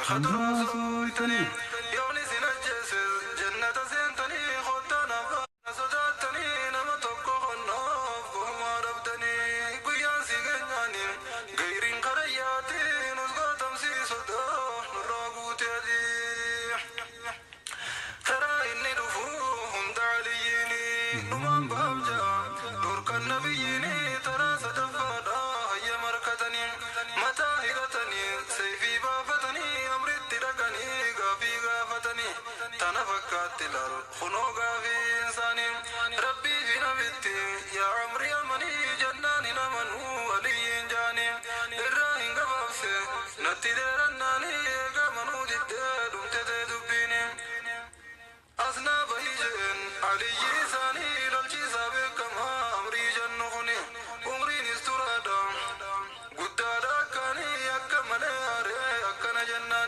Kan duraa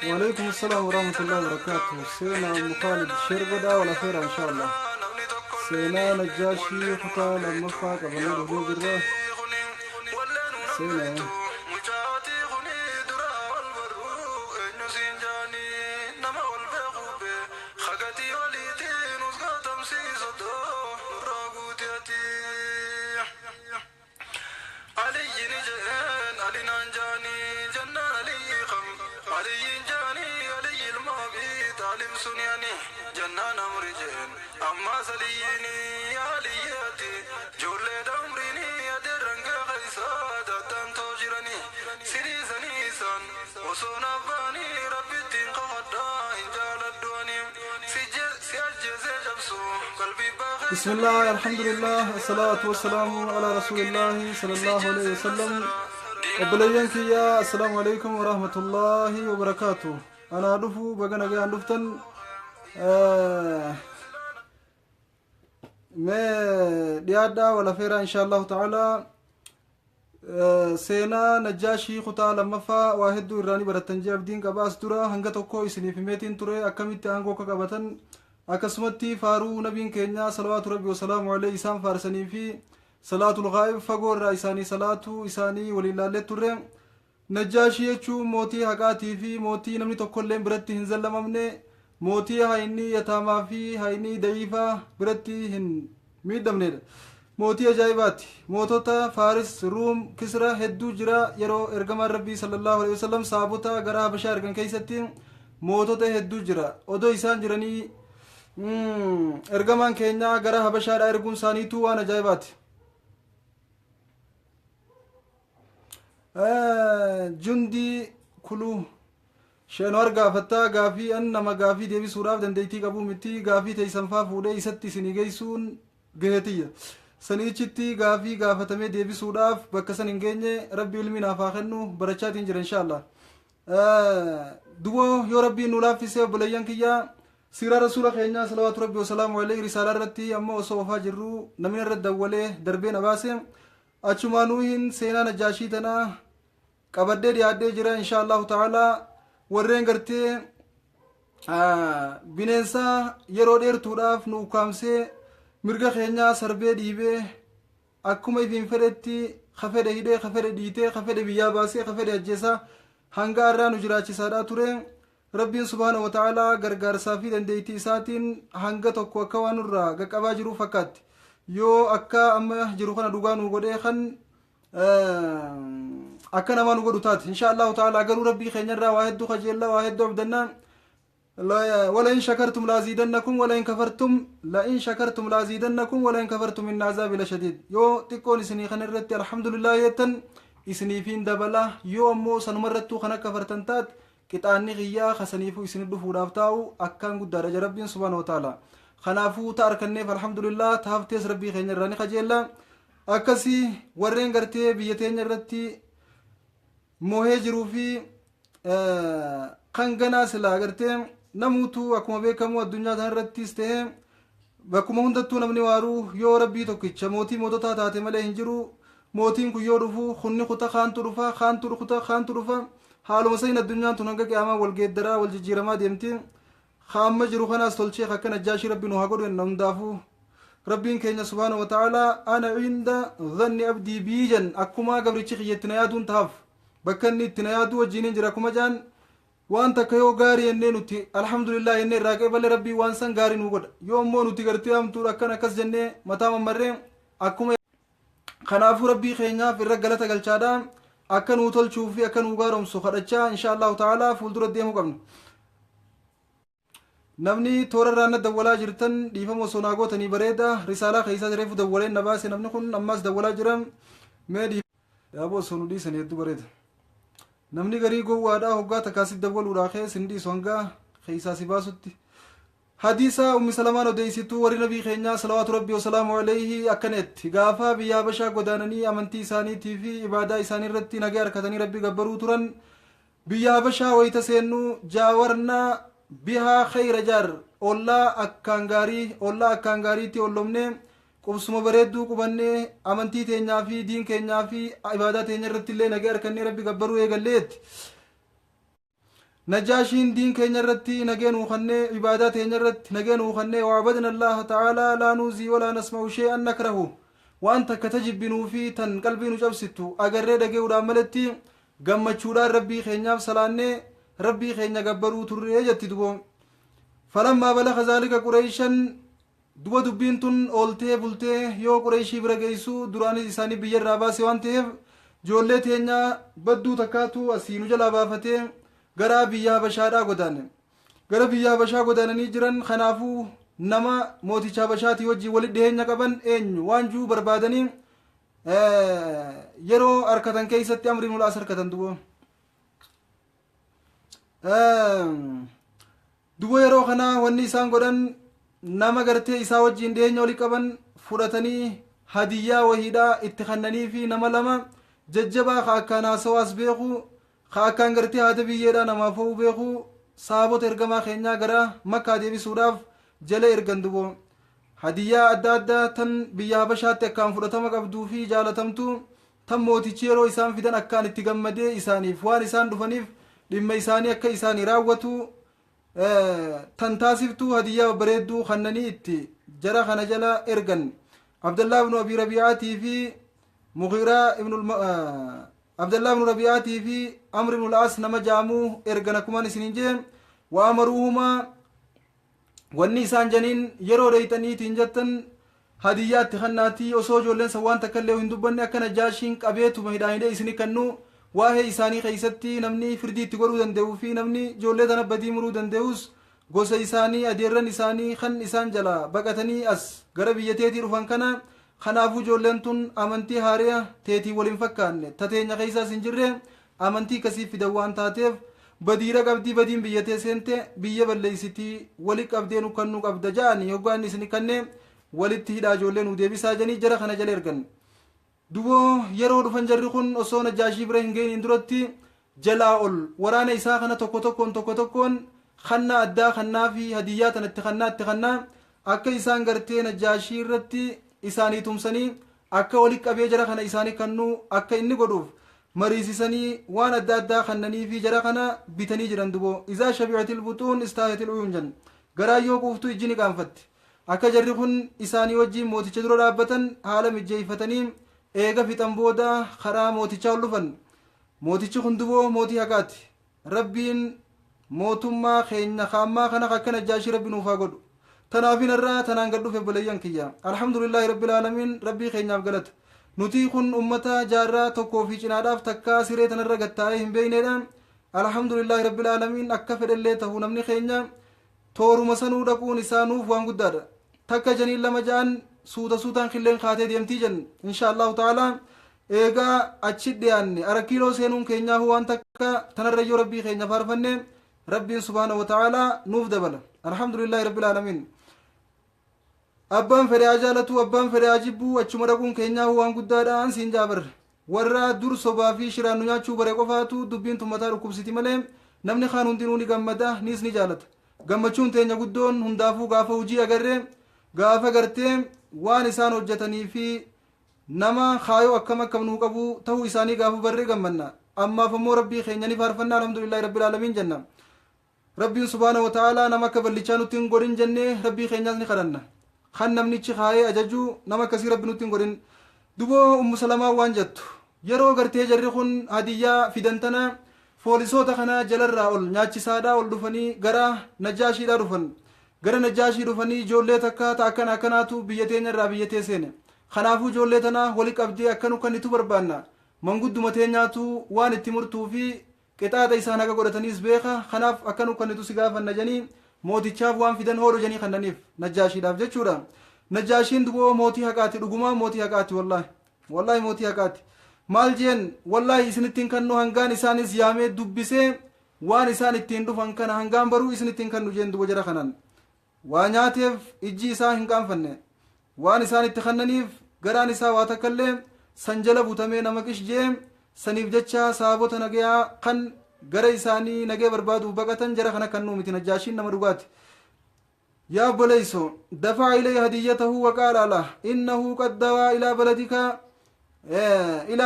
وعليكم السلام ورحمة الله وبركاته. سينا أم خالد شربدا ولا خير إن شاء الله. سينا نجاشي خطا لما فاق قبل جرة سينا. بسم الله، الحمد لله، الصلاة والسلام على رسول الله صلى الله عليه وسلم. Obboleeyyan kiyya، السلام عليكم ورحمة الله وبركاته. Anaa dhufu, baga nagaan dhuftan. Mee dhiyaadhaa, wal afeeraa إن شاء الله تعالى. Seenaa Najjaashii kutaa lammaffaa waa hedduu irraanii baratan jee abdiin qaba. As dura hanga tokko isiniif himeetiin ture, akkamitti aangoo akka qabatan, akkasumatti faaruu nabiin keenya صلوات ربي وسلامه عليه isaan faarsanii fi صلاة الغائب fagoo irraa isaanii salaatu isaanii waliin laallee turre. Najjaashii jechuun mootii haqaatii fi mootii namni tokkollee biratti hin zallamamne, mootii hayni yataamaa fi hayni da'iifaa biratti hin miidhamnedha. Mootii ajaa'ibaati. Mootota Faaris, Ruum, Kisra hedduu jira. Yeroo ergamaan Rabbii صلى الله عليه وسلم saabota gara Habashaa ergan keessatti mootota hedduu jira. Odoo isaan jiranii ergamaan keenya gara Habashaadhaa erguun isaaniitu waan ajaa'ibaati. Jundii kuluu sheenoo gaafattaa gaafii an nama gaafii deebisuudhaaf dandeettii qabuu miti. Gaafii teessanfaa fuudhee isatti isinii geessuun gaheetiyya. Saniichitti gaafii gaafatamee deebisuudhaaf bakka san hin geenye. Rabbi ilmi naaf haa kennu, barachaatiin jira إن شاء الله. Duboo yoo Rabbiin nu laaffisee, obboleeyyan kiyyaa, siiraa rasuula keenyaa صلوات ربي وسلامه عليه risaalaa irratti amma osoo oofaa jirru namni irratti dawwalee darbee na baase. Achumaanuu hin seenaa Najaashii tanaa qabadhee dhiyaadhee jira إن شاء الله تعالى. Warreen gartee bineensa yeroo dheertuudhaaf nu ukkaamsee, mirga keenyaa sarbee dhiibee, akkuma ifiin fedhetti ka fedhe hidhee, ka fedhe dhiitee, ka fedhe biyyaa baasee, ka fedhe ajjeesaa hanga har'aa nu jiraachisaadhaa ture, Rabbiin سبحانه وتعالى gargaarsaa fi dandeettii isaatiin hanga tokko akka waan nurraa qaqqabaa jiru fakkaatti. Yoo akka amma jiru kana dhugaa nu godhee kan akka namaa nu godhu taate إن شاء الله تعالى. Garuu Rabbii keenyarraa waa hedduu kajeellaa, waa hedduu abdannaa. ولئن شكرتم لأزيدنكم ولئن كفرتم، لئن شكرتم لأزيدنكم ولئن كفرتم إن عذابي لشديد. Yoo xiqqoon isinii kan irratti الحمد لله jettan isiniifiin dabala. Yoo ammoo sanuma irrattuu kan akka kafartan taat, qixaanni qiyyaa kasaniifuu isin dhufuudhaaf taa'u akkaan guddaadha ja Rabbiin سبحانه وتعالى. Kanaafuu ta arkanneef الحمد لله, ta haftees Rabbii keenya irraa ni kajeella. Akkasii warreen gartee biyya teenya irratti moohee jiruu fi kan ganaa silaa gartee namuutu akkuma beekamu addunyaa kana irrattis ta'e bakkuma hundattuu namni waaruu yoo Rabbii tokkicha mootii moototaa taate malee hin jiru. Mootiin kun yoo dhufu kunni kuta, kaantu dhufa, kaantu kuta, kaantu dhufa. Haaluma saniin addunyaan tun hanga qiyaamaa wal geeddaraa, wal jijjiiramaa deemti. Kaamma jiru kanaas tolchee akka Najjaashii Rabbi nu haa godhu jenna hundaafuu. Rabbiin keenya سبحانه وتعالى "أنا عند ظن عبدي بي" jan. Akkuma gabrichi kiyyatti na yaaduun tahaaf, bakka inni itti na yaaduu wajjiniin jira akkuma jaan. Waan takka yoo gaarii jennee nuti alhamdulillah jennee irraa qeeballe, Rabbii waan san gaarii nuu godha. Yoo immoo nuti gartee hamtuudha akkan akkas jennee mataa mammarree akkuma. Kanaafuu Rabbii keenyaaf irra galata galchaadha, akka nuu tolchuu fi akka nuu gaaromsu kadhachaa, insha Allahu ta'ala fuuldura deemuu qabna. Namni toora irraa na dawwalaa jirtan, dhiifama osoo naa gootanii bareeda. Risaalaa keessaa reefu dawwaleen na baase. Namni kun ammaas dawwalaa jira. Mee yaaboo osoo nu dhiisanii hedduu bareeda. Namni garii gowwaadhaa, hoggaa takkaa si dawwaluudhaa kee sin dhiisu hanga keessaa si baasutti. Hadiisa Ummi Salamaan odeessitu, warri nabii keenyaa salawaatu Rabbii wasalaamu alayhi akkanetti gaafa biyya Habashaa godaananii amantii isaaniitii fi ibaadaa isaanii irratti nagaa harkatanii Rabbii gabbaruu turan. Biyya Habashaa wayita seennu, jaawarnaa bihaa khayra jaar, ollaa akkaan gaarii, ollaa akkaan gaariitti ollomne, qubsuma bareedduu qubannee, amantii teenyaa fi diin keenyaa fi ibaadaa teenya irratti illee nagaa harkannee Rabbi gabbaruu eegalleetti. Najaashiin diin keenya irratti nagee nuu kennee, ibaadaa teenya irratti nagee nuu kennee, wa'abadna Allaha ta'aalaa laa nuuzii walaa nasma'u shay'an nakrahu, waan takka tajibbinuu fi tan qalbii nu cabsittu agarree dhage'uudhaan maletti gammachuudhaan Rabbii keenyaaf salaannee Rabbii keenya gabbaruu turree jetti duboo. Falammaa balaga zaalika Qureeshan, duba dubbiin tun ooltee bultee yoo Qureeshii bira geessu, duraanis isaanii biyya irraa baase waan ta'eef, ijoollee teenya badduu takkaatu asii nu jalaa baafatee gara biyya Habashaadhaa godaane. Gara biyya Habashaa godaananii jiran. Kanaafuu nama mooticha Habashaatii wajjin walitti dhiheenya qaban eenyu waan jiru barbaadanii yeroo harkatan keessatti Amri ibnul Aas harkatan duboo. Dubo yeroo kana wanni isaan godhan, nama gartee isaa wajjin dhiyeenya walii qaban fudhatanii hadiyyaa wahiidhaa itti kennanii fi nama lama jajjabaa ka akkaan haasawaas beeku, ka akkaan gartee haada biyyeedhaa namaaf ho'uu beeku, saabota ergamaa keenyaa gara Makkaa deebisuudhaaf jala ergan duboo. Hadiyyaa adda addaa tan biyya Habashaatti akkaan fudhatama qabduu fi jaalatamtu, tan mootichi yeroo isaan fidan akkaan itti gammadee isaaniif waan isaan dhufaniif dhimma isaanii akka isaanii raawwatu tan taasiftu, hadiyyaa babbareedduu kannanii itti jara kana jala ergan. Abdallaa ibnu Abi Rabi'aatii fi Mughiiraa ibnu Abdallaa ibnu Rabi'aatii fi Amr ibnu Al-As nama jaamuu ergan. Akkumaan isiniin jee, waa amaruuhumaa, wanni isaan janiin, yeroo dheeyxaniitiin jettan hadiyyaatti kannaatii osoo ijoolleen san waan takka illee hin dubbanne akka Najaashiin qabeetuma hidhaan hidhee isini kennu, waa'ee isaanii keessatti namni firdii itti godhuu danda'uu fi namni ijoollee tana badii muruu danda'us gosa isaanii, adeerran isaanii kan isaan jalaa baqatanii as gara biyya teetii dhufan kana. Kanaafuu ijoolleen tun amantii haariya teetii waliin fakkaanne tateenya keessaas hin jirre amantii akkasii fidan waan taateef badiira qabdii, badiin biyya tee seente biyya balleeysitii, wali qabdee nu kannuu qabda ja'anii, hoggaa inni isin kanne walitti hidhaa ijoollee nu deebisaa janii jara kana jala ergan. Duboo yeroo dhufan, jarri kun osoo Najaashii bira hin ga'iniin duratti jalaa ol waraana isaa kana tokko tokkoon tokko tokkoon kannaa addaa kannaa fi hadiyyaa tanatti kannaa itti kannaa akka isaan gartee Najaashii irratti isaanii tumsanii akka wali qabee jara kana isaanii kannuu akka inni godhuuf mariisisanii waan adda addaa kannanii fi jara kana bitanii jiran. Duboo izaa shabi'atil buxuun istaahatil uyuun jan, garaa yoo quuftu ijji ni qaanfatti. Akka jarri kun isaanii wajjiin mooticha dura dhaabbatan haala mijjeeyfatanii eega fixan booda karaa mootichaa ol dhufan. Mootichi kun duboo mootii haqaati. Rabbiin mootummaa keenya kaammaa kana akka Najaashii Rabbi nuuf haa godhu. Tanaafin irraa tanaan gad dhufe, obboleeyyan kiyya. Alhamdulillaahi rabbil aalamiin, Rabbii keenyaaf galata. Nuti kun ummata jaarraa tokkoo fi cinaadhaaf takkaa siree tanarra gattaa'ee hin beekneedha. Alhamdulillaahi rabbil aalamiin, akka fedhellee ta'u namni keenya tooruma sanuu dhaquun isaa nuuf waan guddaadha. Takka janiin lama ja'an, suuta suutaan killeen kaatee deemtii jenna. Insha Allahu ta'ala eegaa achi dhiyaanne arakiiloo seenuun keenyaahu waan takka tanarra yoo Rabbii keenya faarfanne, Rabbiin subhaana wa ta'ala nuuf dabala. Alhamdulillaahi rabbil aalamiin. Abbaan fedhe haa jaalatu, abbaan fedhe haa jibbuu, achuma dhaquun keenyaahu waan guddaadha an siin jaabarre. Warra dur sobaa fi shiraan nu nyaachuu bare qofaatu dubbiin tummataa dhukkubsiti malee namni kaan hundinuu ni gammada, niis ni jaalata. Gammachuun teenya guddoon hundaafuu gaafa hojii agarre, gaafa gartee waan isaan hojjetanii fi nama kaayoo akkam akkam nuu qabu ta'uu isaanii gaafa barree gammanna. Ammaaf ammoo Rabbii keenya ni faarfanna, alhamdulillaahi rabbil aalamiin jenna. Rabbiin subhaana wa ta'aalaa nama akka ballichaa nutti hin godhin jennee Rabbii keenyaas ni kadhanna. Kan namnichi kaayee ajaju nama akkasii Rabbi nutti hin godhin. Duboo Ummu Salamaa waan jettu, yeroo gartee jarri kun hadiyyaa fidan tana Foolisoota kana jalarraa ol nyaachisaadhaa ol dhufanii gara Najaashiidhaa dhufan. Gara Najaashii dhufanii, ijoollee takka ta akkana akkanaatu biyya teenyarraa biyya tee seene, kanaafuu ijoollee tana wali qabdee akka nu kennitu barbaanna, mangudduma teenyaatu waan itti murtuu fi qixaaxa isaan haga godhataniis beeka, kanaaf akka nu kennitu si gaafanna janii mootichaaf waan fidan hoodho janii kannaniif Najaashiidhaaf jechuudha. Najaashiin duboo mootii haqaati, dhugumaa mootii haqaati, wallaahi wallaahi mootii haqaati. Maal jeen? Wallaahi isinittiin kannu hangaan isaanis yaamee dubbisee waan isaan ittiin dhufan kana hangaan baruu isinittiin kannu jeen. Duba jara kanan waa nyaateef ijji isaa hin qaanfanne, waan isaan itti kannaniif garaan isaa waa takkallee san jala butamee nama qish jee. Saniif jecha saabota nagayaa kan gara isaanii nagee barbaaduuf baqatan jara kana kannuu miti. Najaashiin nama dhugaati. Yaa obboleeyso, دفع إليه هديته وقال له إنه قد دوى إلى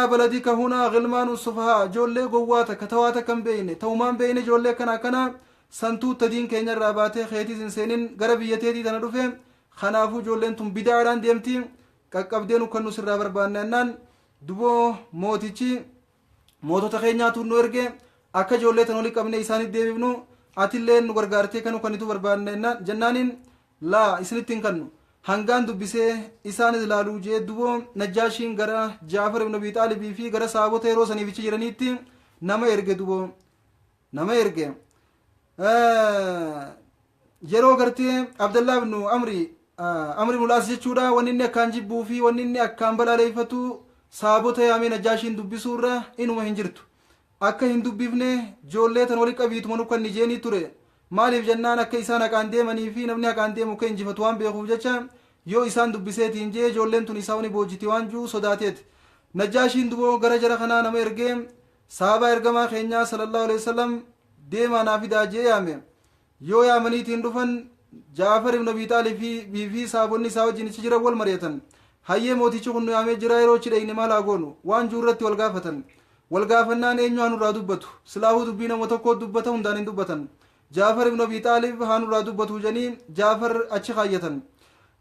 بلدك هنا غلمان سفهاء. Joollee gowwaa takka tawaa takka hin beeyne, ta'umaan beeyne, joollee akkana akkana santuu tadiin keenya irraa baatee keetiis hin seenin gara biyya teetii tana dhufe. Kanaafuu ijoolleen tun bidaadhaan deemti, qaqqabdee nu kan nu sirraa barbaanne jennaan, duboo mootichi mootota keenyaatu nu erge, akka ijoollee tan olii qabne isaanitti deebifnu atillee nu gargaartee kanu kanitu barbaanne jennaaniin, laa, isinitti hin kannu hangaan dubbisee isaanis ilaaluu jee. Duboo Najaashiin gara Jaafar ibn Abi Xaalibii fi gara saabota yeroo saniifichi jiraniitti nama erge. Duboo nama erge. Yeroo gartee Abdallah ibn Amri ibn Laas jechuudha, wanni inni akkaan jibbuu fi wanni inni akkaan balaaleeffatu saabota yaamee Najaashiin dubbisuurra inuma hin jirtu. Akka hin dubbifne joollee tan wali qabiituma nu kan jeenii ture. Maaliif jennaan, akka isaan haqaan deemanii fi namni haqaan deemu akka injifatu waan beekuuf jecha, yoo isaan dubbiseetiin jee ijoolleen tun isaa wani boojiti waan juu sodaateeti. Najaashiin duboo gara jara kanaa nama ergee, sahaabaa ergamaa keenyaa صلى الله عليه وسلم deemaa naa fidaa jee yaame. Yoo yaamaniitiin dhufan, Jaafar ibn Abi Xaalib fi saabonni isaa wajjin ichi jiran wal mari'atan. Hayyee, mootichi kun nu yaamee jira, yeroo ichi dheyne maal haa goonu waan jiru irratti wal gaafatan. Wal gaafannaan, eenyu haa nurraa dubbatu? Silaahuu dubbii nama tokko dubbata, hundaan hin dubbatan. Jaafar ibn Abi Xaalib haa nurraa dubbatu jedhanii Jaafar achi kaayyatan.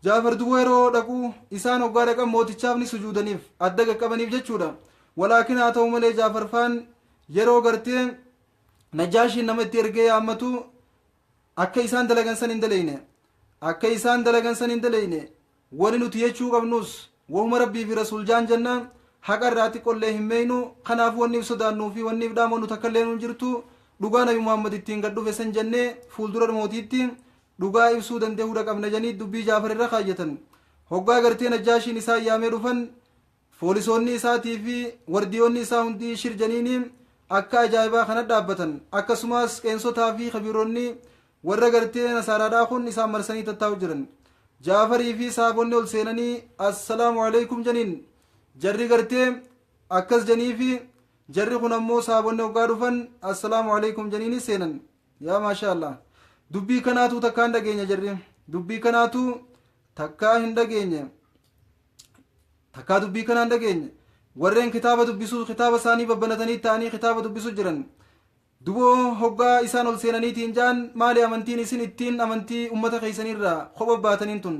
Jaafar duboo yeroo dhaqu, isaan hoggaa dhaqan mootichaaf ni sujuudaniif, adda qaqqabaniif jechuudha. Walaakin haa ta'u malee, Jaafar faan yeroo gartee Najaashiin nama itti ergee yaammatu akka isaan dalagan san hin daleyne, akka isaan dalagan san hin daleyne. Wani nuti jechuu qabnus wahuma Rabbii fi Rasuul jaan jenna, haqa irraa xiqqollee hin meeynu. Kanaaf wanni if sodaannuu fi wanni if dhaamannu takkallee nuun jirtu. Dhugaa Nabi Muhammad ittiin gad dhufe san jennee fuuldura mootiitti dhugaa ibsuu danda'uudha qabna janii dubbii Jaafar irra kaayyatan. Hoggaa gartee Najaashiin isaan yaamee dhufan, foolisoonni isaatii fi wardiyoonni isaa hundi shirjaniini akka ajaa'ibaa kana dhaabbatan. Akkasumas qeensotaa fi kabiironni warra gartee nasaaraadhaa kun isaan marsanii tattaa'u jiran. Jaafarii fi saabonni ol seenanii السلام عليكم janiin. Jarri gartee akkas janii fi jarri kun ammoo saabonni hoggaa dhufan السلام عليكم janiini seenan. Yaa maasha Allah, dubbii kanaatu takkaa hin dhageenye. Jarri dubbii kanaatu takkaa hin dhageenye, takkaa dubbii kanaa hin dhageenye. Warreen kitaaba dubbisuu kitaaba isaanii babbanatanii ta'anii kitaaba dubbisuu jiran. Duboo hoggaa isaan ol seenaniitiin jaan, maali amantiin isin ittiin amantii ummata keessanirraa kopha baataniin tun,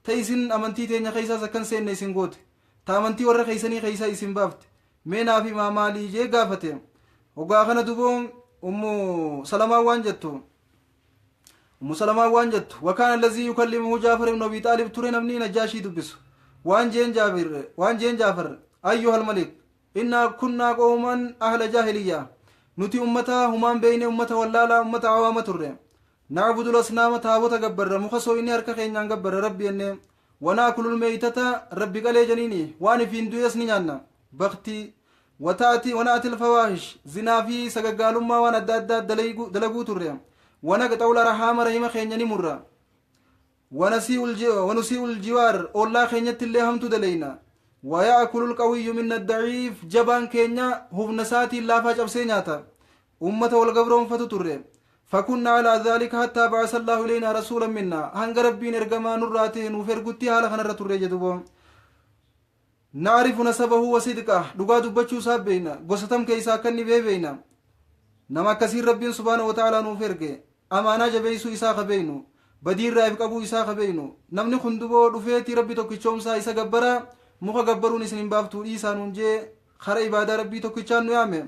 ta isin amantii teenya keessaas akkan seenne isin goote, ta amantii warra keessanii keessaa isin baafte, mee naaf himaa, maalii jee gaafate. Hoggaa kana duboo Ummu Salamaa waan jettu, Ummu Salamaa waan jettu, وكان الذي يكلمه جعفر بن أبي طالب ture namni Najaashii dubbisu. Waan jeen Jaabir, waan jeen Jaafar: أيها الملك، إنا كنا قوما أهل جاهلية. Nuti ummata humaan beeyne, ummata wallaalaa, ummata awaama turre. نعبد الأصنام, taabota gabbarra, muka sooyinni harka keenyaan gabbarra Rabbi jenne. ونأكل الميتة, Rabbi qalee janiini waan ifiin du'es ni nyaanna, baktii. وتأتي ونأتي الفواحش, zinaa fi sagaggaalummaa waan adda addaa dalaguu turre. ونقطع الأرحام, rahima keenya ni murra. ونسيء الجوار, ollaa keenyatti illee hamtu daleyna. ويأكل القوي منا الضعيف, jabaan keenya humna isaatiin laafaa cabsee nyaata. Ummata wal gabroonfatu turre. فكنا على ذلك حتى بعث الله إلينا رسولا منا. Hanga Rabbiin ergamaa nurraa ta'e nuuf ergutti haala kanarra turre jedhubo. نعرف نسبه وصدقه, dhugaa dubbachuu isaa beeyna, gosa tam keessaa akka inni bee beeyna. Nama akkasiin Rabbiin سبحانه وتعالى nuuf erge, amaanaa jabeeysuu isaa ka beeynu, badiirraa if qabuu isaa ka beeynu. Namni kun duboo dhufeetii Rabbi tokkichoomsaa isa gabbara, muka gabbaruun isin hin baaftuu dhiisaa nuun jee, kara ibaadaa Rabbii tokkichaan nu yaame.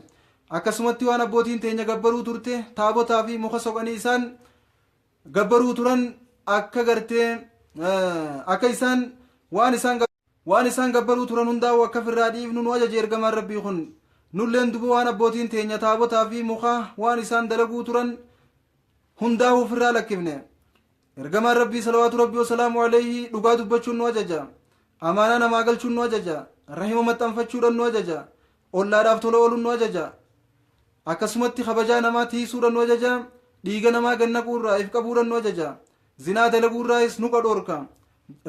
Akkasumatti waan abbootiin teenya gabbaruu turte taabotaa fi muka soqanii isaan gabbaruu turan akka gartee akka isaan waan isaan waan isaan gabbaruu turan hundaa'u akka firraa dhiifnu nu ajaje ergamaan Rabbii kun. Nulleen duba waan abbootiin teenya taabotaa fi muka waan isaan dalaguu turan hundaa'u ofirraa lakkifne. Ergamaan Rabbii salawaatu Rabbii wasalaamu alayhi dhugaa dubbachuun nu ajaja, amaanaa namaa galchuun nu ajaja, rahima maxxanfachuudhaan nu ajaja, ollaadhaaf tola ooluun nu ajaja, akkasumatti kabajaa namaa tiisuudhaan nu ajaja, dhiiga namaa gannaquurraa if qabuudhaan nu ajaja, zinaa dalaguurraayis nu dhoorka,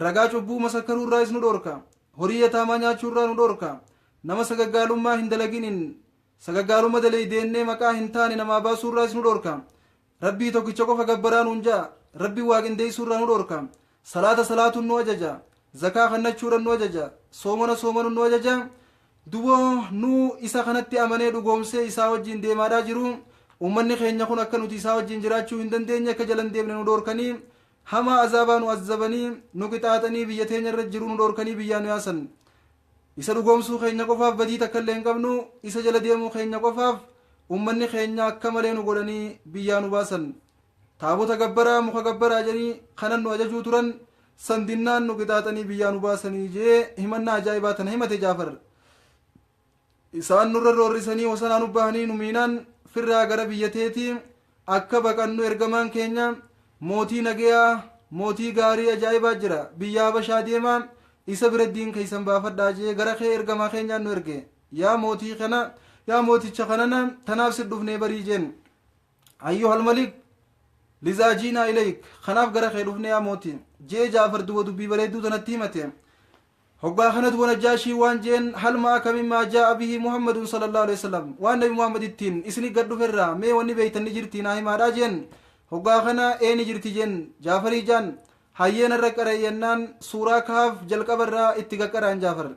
ragaa cubbuu masakkaruurraayis nu dhoorka, horii yataamaa nyaachuurraa nu dhoorka, nama sagaggaalummaa hin dalaginiin sagaggaalumma daleeydeennee maqaa hin taane namaa baasuurraayis nu dhoorka, Rabbii tokkicha qofa gabbaraa nuun ja'a, Rabbii waaqindeessuurraa nu dhoorka, salaata salaatuun nu ajaja, zakaa kannachuudhaan nu ajaja, soomana soomanuun nu ajaja. Duboo nu isa kanatti amanee dhugoomsee isaa wajjin deemaadhaa jiru, ummanni keenya kun akka nuti isaa wajjin jiraachuu hin dandeenye akka jalan deemne nu dhoorkanii, hamaa azaabaa nu azzabanii, nu qixaaxanii, biyya teenya irra jiru nu dhoorkanii biyyaa nu yaasan. Isa dhugoomsuu keenya qofaaf badii takka illee hin qabnu, isa jala deemuu keenya qofaaf ummanni keenya akka malee nu godhanii biyyaa nu baasan. Taabota gabbaraa, muka gabbaraa jedhanii kanan nu ajajuu turan sandinnaan nu qixaaxanii biyyaa nu baasanii jee himannaa ajaa'ibaa tana himate Jaafar. Isaan nurra roorrisanii wasanaa nu bahanii nu miinaan firraa gara biyya teetii akka baqannu ergamaan keenya mootii nagayaa, mootii gaarii ajaa'ibaa jira, biyya Habashaa deemaa isa bira diin keessan baafadhaa jee gara kee ergamaa keenyaan nu erge. Yaa mootii kana, yaa mooticha kanana, tanaaf si dhufnee barii jeen. Ayyuhal malik lizaa jiinaa ilayk, kanaaf gara kee dhufne yaa mootii jee. Jaafar duba dubbii bareedduu tanatti himate. Hoggaa kana duba Najjaashii waan jeen: hal ma'aka mimmaa jaa'a bihi Muhammadun sallallahu alaihi wasallam, waan Nabi Muhammad ittiin isini gad dhuferraa mee wanni beeytan ni jirtii naa himaadhaa jeen. Hoggaa kana ee ni jirti jeen. Jaafarii jaan hayyee narra qara'e jennaan suuraa Kaaf jalqabarraa itti qaqqara'an Jaafar.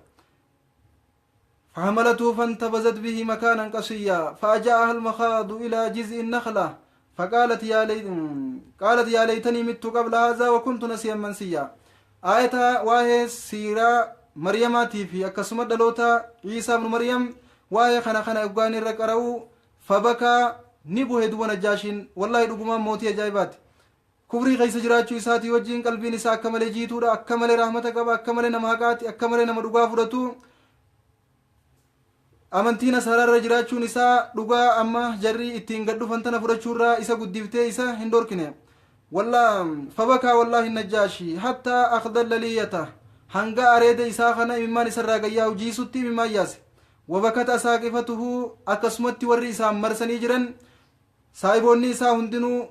فحملته فانتبذت به مكانا قصيا فأجاءها المخاض إلى جذع النخلة فقالت يا ليت قالت يا ليتني مت قبل هذا وكنت نسيا منسيا. آية واهي سيرة مريماتي في أكسمة دلوتا عيسى بن مريم واهي خنا خنا أبغاني رقرأو فبكى نبوه دون نجاشين. والله رقما موتي أجايبات kufrii keessa jiraachuu isaatii wajjiin qalbiin isaa akka malee jiituudha, akka malee rahmata qaba, akka malee nama haqaati, akka malee nama dhugaa fudhatu. Amantii nasaraa irra jiraachuun isaa dhugaa amma jarri ittiin gad dhufan tana fudhachuurraa isa guddiftee isa hin dhorkine. Wallaa fabakaa wallaahi Najjaashi hattaa akhdalla liyata, hanga areeda isaa kana imimmaan isarraa gayyaa'u jiisutti imimmaan yaase. Wabakata asaaqifatuhu, akkasumatti warri isaan marsanii jiran saahiboonni isaa hundinuu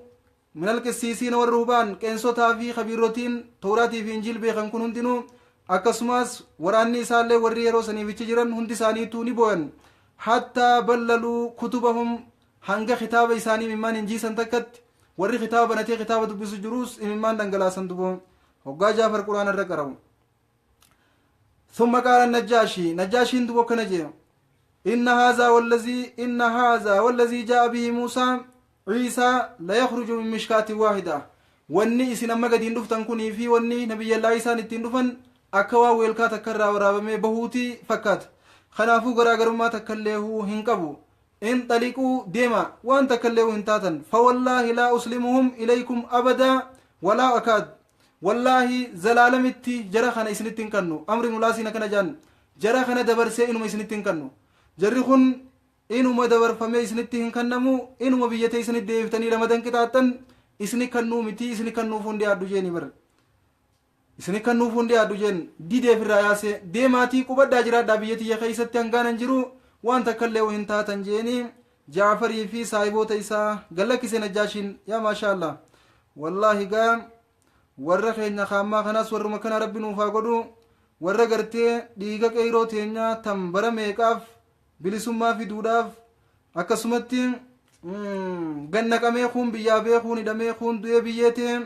minal qissiisiina, warri hubaan qeensotaa fi kabiirotiin Tawraatii fi Injiil beekan kun hundinuu, akkasumas waraanni isaallee warri yeroo saniifichi jiran hundi isaaniituu ni booyan. Hattaa ballaluu kutubahum, hanga kitaaba isaanii imimmaan hin jiisan takkatti warri kitaaba banatee kitaaba dubbisu jiruus imimmaan dhangalaasan duboo hoggaa Jaafar Quraana irra qara'u. ثم قال النجاشي، نجاشين دبو كنجي: إن هذا والذي جاء به موسى عيسى لا يخرج من مشكاة واحدة. Wanni isin amma gadiin dhuftan kunii fi wanni Nabiyyallaa isaan ittiin dhufan akka waan weelkaa takka irraa waraabamee bahuuti fakkaata. Kanaafuu garaagarummaa takka illee hin qabu. انطلقوا deema, waan takka illee hin taatan. فوالله لا أسلمهم إليكم أبدا ولا أكاد. Wallaahi zalaalamitti jara kana isinitti hin kannu. Amri mulaasiin akkana jaan: jara kana dabarsee inuma isinitti hin kannu. Jarri kun inuma dabarfamee isinitti hin kannamu. Inuma biyya teessanitti deebiftanii lamadan qixaaxxan. Isini kannuu miti, isini kannuuf hundi yaaddu jeeni bar, isini kannuuf hundi yaaddu jeen. Dideef irraa yaase. Deemaatii qubadhaa, jiraadhaa biyya tiyya keessatti hangaanan jiru, waan takka illee hin taatan jeeni. Jaafarii fi saahiboota isaa gallakkise Najjaashiin. Yaa maashaa Allah, wallaahi gaa warra keenya kaammaa kanaas warruma kana Rabbi nuuf haa godhu, warra gartee dhiiga qeyroo teenyaa tan bara meeqaaf bilisummaa fiduudhaaf akkasumatti gannaqamee, kuun biyyaa beekuun hidhamee, kuun du'ee biyyee ta'e,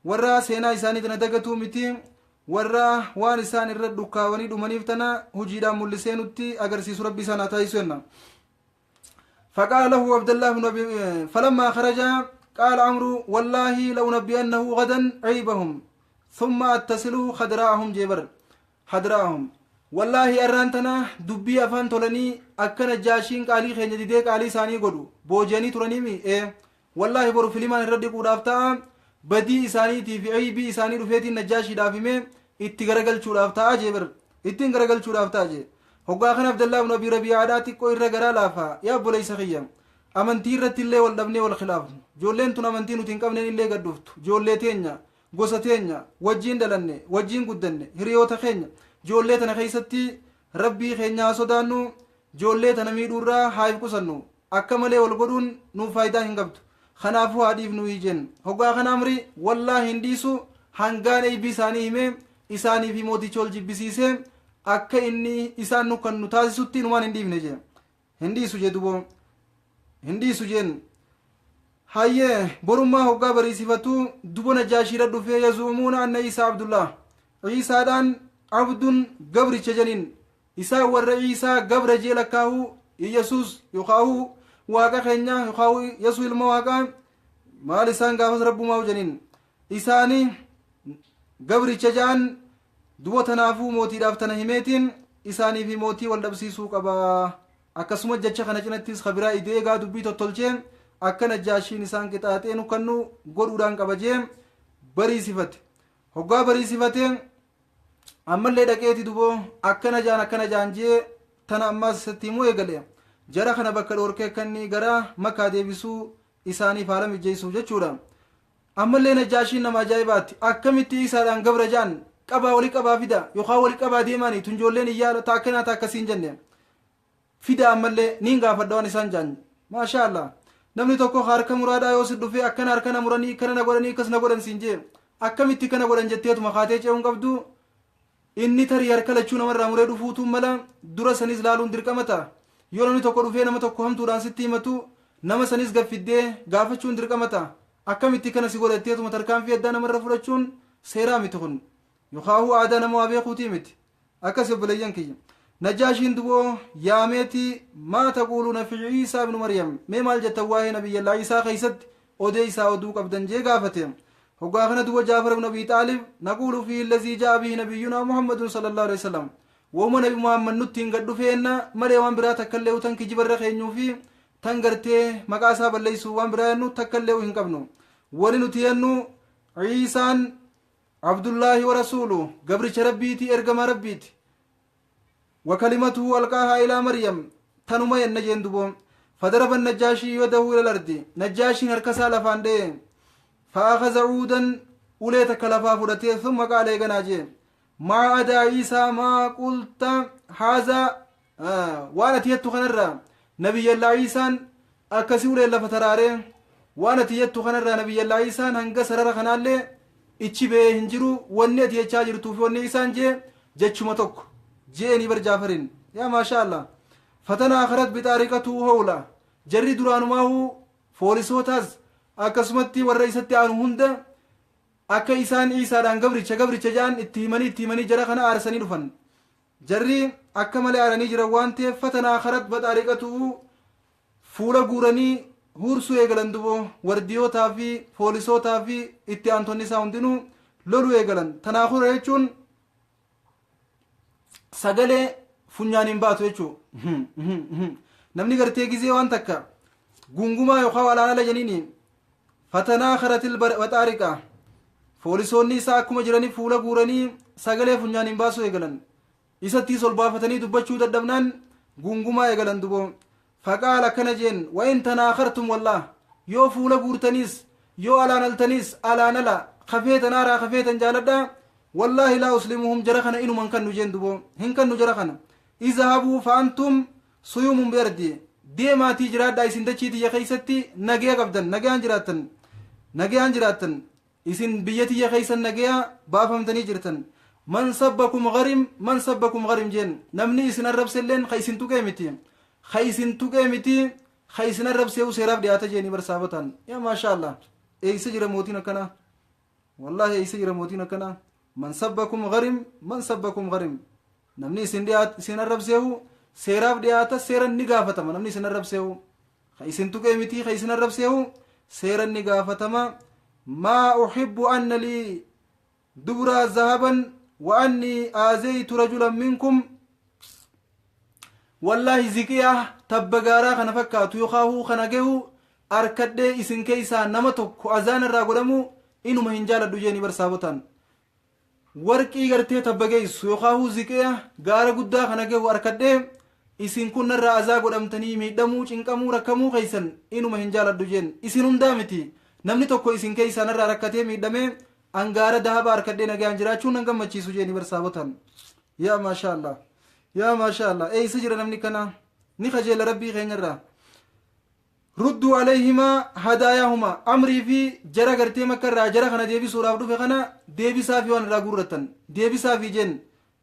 warra seenaa isaanii tana dagatuu miti, warra waan isaan irra dhukkaawanii dhumaniif tana hojiidhaan mul'isee nutti agarsiisu Rabbi isaan haa taasisu jenna. فقال له عبد الله بن أبي فلما خرج قال عمرو: والله لأنبئنه غدا عيبهم ثم أتصل خدراءهم جبر خدراءهم. Wallaahi arraan tana dubbii afaan tolanii akka Najjaashiin qaalii keenya didee qaalii isaanii godhu booji'anii turaniimi. Ee wallaahi boru filimaan irra dhiquudhaaf ta'a, badii isaaniitii fi aybii isaanii dhufeetiin Najjaashiidhaaf himee itti garagalchuudhaaf ta'a jee bar, ittiin garagalchuudhaaf ta'a jee. Hoggaa kana Abdallaa ibnu Abii Rabii'aadhaa xiqqoo irra garaa laafa. Yaa obboleessa kiyya, amantii irratti illee wal dhabnee wal khilaafnu, ijoolleen tun amantii nuti hin qabneen illee gad dhuftu, ijoollee teenya, gosa teenya, wajjiin dhalanne, wajjiin guddanne, hiriyoota keenya, ijoollee tana keessatti Rabbii keenya haa sodaannu, ijoollee tana miidhuurraa haa if qusannu, akka malee wal godhuun nuuf faayidaa hin qabdu, kanaafuu haa dhiifnu jeen. Hoggaa kana Amri wallaahi hin dhiisu hangaan eeybii isaanii himee isaanii fi mooticha wal jibbisiisee akka inni isaan nu kan nu taasisutti inumaan hin dhiifne jee, hin dhiisu jee duboo, hin dhiisu jeen. Hayyee, borummaa hoggaa bariisifatu dubo Najaashiirra dhufee, yazuumuuna anna Iisaa Abdullah, Iisaadhaan abdun gabricha janiin. Isaan warra Iisaa gabra jee lakkaa'u, Iyesuus yookaahu waaqa keenya yookaahu Yesuu ilma waaqaa maal, isaan gaafas rabbumaa janiin, isaani gabricha ja'an. Dubo tanaafuu mootiidhaaf tana himeetiin isaanii fi mootii wal dhabsiisuu qaba. Akkasuma jecha kana cinattis kabiraa idee egaa dubbii tottolchee akka Najjaashiin isaan qixaaxee nu kannu godhuudhaan qaba jee bariisifate. Hoggaa bariisifate ammallee dhaqeeti duboo akkana jaan akkana jaan jee tana ammaas isatti himuu eegale, jara kana bakka dhoorkee akka inni gara Makaa deebisuu isaaniif haala mijjeessuuf jechuudha. Ammallee Najjaashiin nama ajaa'ibaatti. Akkamitti Isaadhaan gabra jaan? Qabaa wali qabaa fida yookaan wali qabaa deemaanii tun ijoolleen iyyaa ta akkanaa ta akkasiin jenne fida, ammallee niin gaafadha waan isaan jaan. Maashaa Allah, namni tokko harka muraadhaa yoo si dhufee akkana harka na muranii, kana na godhanii, akkas na godhan siin jee, akkamitti kana godhan jetteetuma kaatee ce'uun qabdu. Inni tarii harka lachuu namarraa muree dhufuutu mala, dura sanis laaluun dirqama ta'a. Yoo namni tokko dhufee nama tokko hamtuudhaan sitti himatu, nama sanis gaffiddee gaafachuun dirqama ta'a. Akkamitti kana si godhatteetuma tarkaanfii addaa namarra fudhachuun seeraa miti kun, yookaahuu aadaa nama waa beekuutii miti. Akkas obboleeyyan kiyya, Najaashiin duboo yaameeti, maa taquuluuna fi Iisaa ibnu Maryam, mee maal jettan waa'ee nabiyyallaa Iisaa keessatti odeessaa oduu qabdan jee gaafate. Hoggaa kana duba Jaafar ibn Abii Xaalib, naquulu fi allazii jaa bihi nabiyyunaa Muhammadun sallallahu alaihi wasallam, wooma Nabi Muhammad nutti hin gad dhufeenna malee waan biraa takkallee tan kijibarra keenyuu fi tan gartee maqaa isaa balleessuu waan biraa jennu takkallee hin qabnu. Wani nuti jennu Iisaan Abdullaahi wa rasuulu, gabricha Rabbiiti, ergamaa Rabbiiti, wa kalimatuhu alqaahaa ilaa Maryam, tanuma yenna jeen duboo. Fadaraba Najjaashii yadahu ila lardi, Najjaashiin harka isaa lafaan dha'e. Fa'aakaza cuudan, ulee takka lafaa fudhatee, thumma qaala, eeganaa jee, maa adaa Iisaa maa qulta haazaa, waan ati jettu kanarraa nabiyyallaa Iisaan akkasi uleen lafa taraaree, waan ati jettu kanarraa nabiyyallaa Iisaan hanga sarara kanaallee ichi ba'ee hin jiru, wanni ati jechaa jirtuu fi wanni Iisaan jee jechuma tokko je'eenii bar Jaafariin. Yaa maashaa Allah, fatanaa karat bixaariqatuu howla, jarri duraanumaahuu foolisootaas akkasumatti warra isatti aanu hunda akka isaan Iisaadhaan gabricha gabricha ja'an itti himanii itti himanii jara kana aarsanii dhufan. Jarri akka malee aaranii jiran waan ta'eef fatanaa karat baxaariqatuu fuula guuranii huursuu eegalan. Duboo wardiyootaa fi foolisootaa fi itti aantonni isaa hundinuu loluu eegalan. Tanaakura jechuun sagalee funyaaniin baatu jechuu. Namni gartee gizee waan takka gungumaa yookaan walaanala jeniini fatanaa karatil baxaariqa, foolisoonni isaa akkuma jiranii fuula guuranii sagalee funyaaniin baasuu eegalan. Isattiis ol baafatanii dubbachuu dadhabnaan gungumaa eegalan. Duboo faqaal akkana jeen, wa in tanaakartum wallah, yoo fuula guurtaniis yoo alaanaltaniis alaanala kafeetan aaraa kafeetan jaaladha, wallaahi laa uslimuhum, jara kana inuman kannu jeen. Duboo hin kannu jara kana. Izhabuu fa antum suyumun biardi, deemaatii jiraadhaa, isin dachii tiyya keessatti nagaya qabdan, nagayaan jiraattan, nagayaan jiraattan, isin biyya tiyya keessan nagaya baafamtanii jirtan. Man sabbakum garim, man sabbakum garim jeen. Namni isin arrabselleen ka isin tuqee miti, ka isin tuqee miti, ka isin arrabseehu seeraaf dhiyaata jeeni bar saabotaan. Yaa maasha Allah, eeysa jira mootiin akkanaa? Wallaahi eeysa jira mootiin akkanaa? Man sabbakum garim, man sabbakum garim, namni isin dhiyaat isin arrabseehu seeraaf dhiyaata, seeran ni gaafatama. Namni isin arrabseehu ka isin tuqee miti, ka isin arrabseehu seeran ni gaafatama. Maa uhibbu anna lii dubraa zahaban wa anni aazeytu rajulan minkum. Wallaahi ziqiyaa tabba gaaraa kana fakkaatu yookaahuu kana gehu arkadhee isin keeysaa nama tokko azaan irraa godhamuu inuma hin jaaladhu jeeni bar saabotaan. Warqii gartee tabba geessu yookaahuu ziqiya gaara guddaa kana gehu arkadhee isin kun narraa azaa godhamtanii miidhamuu, cinqamuu, rakkamuu keeysan inuma hin jaaladhu jeen. Isin hundaa miti, namni tokko isin keeysaa narraa rakkatee miidhamee an gaara dahaba arkadhee nagayaan jiraachuun nan gammachiisu jeeni bar saabotaan. Yaa maashaa Allah. Yaa maashaa Allah. Eeysa jira namni kana? Ni kajeela Rabbii keenyarraa. Rudduu alayhimaa hadaayahumaa amrii fi jara gartee makka irraa jara kana deebisuudhaaf dhufe kana deebisaafii waan irraa guurrattan deebisaafii jeen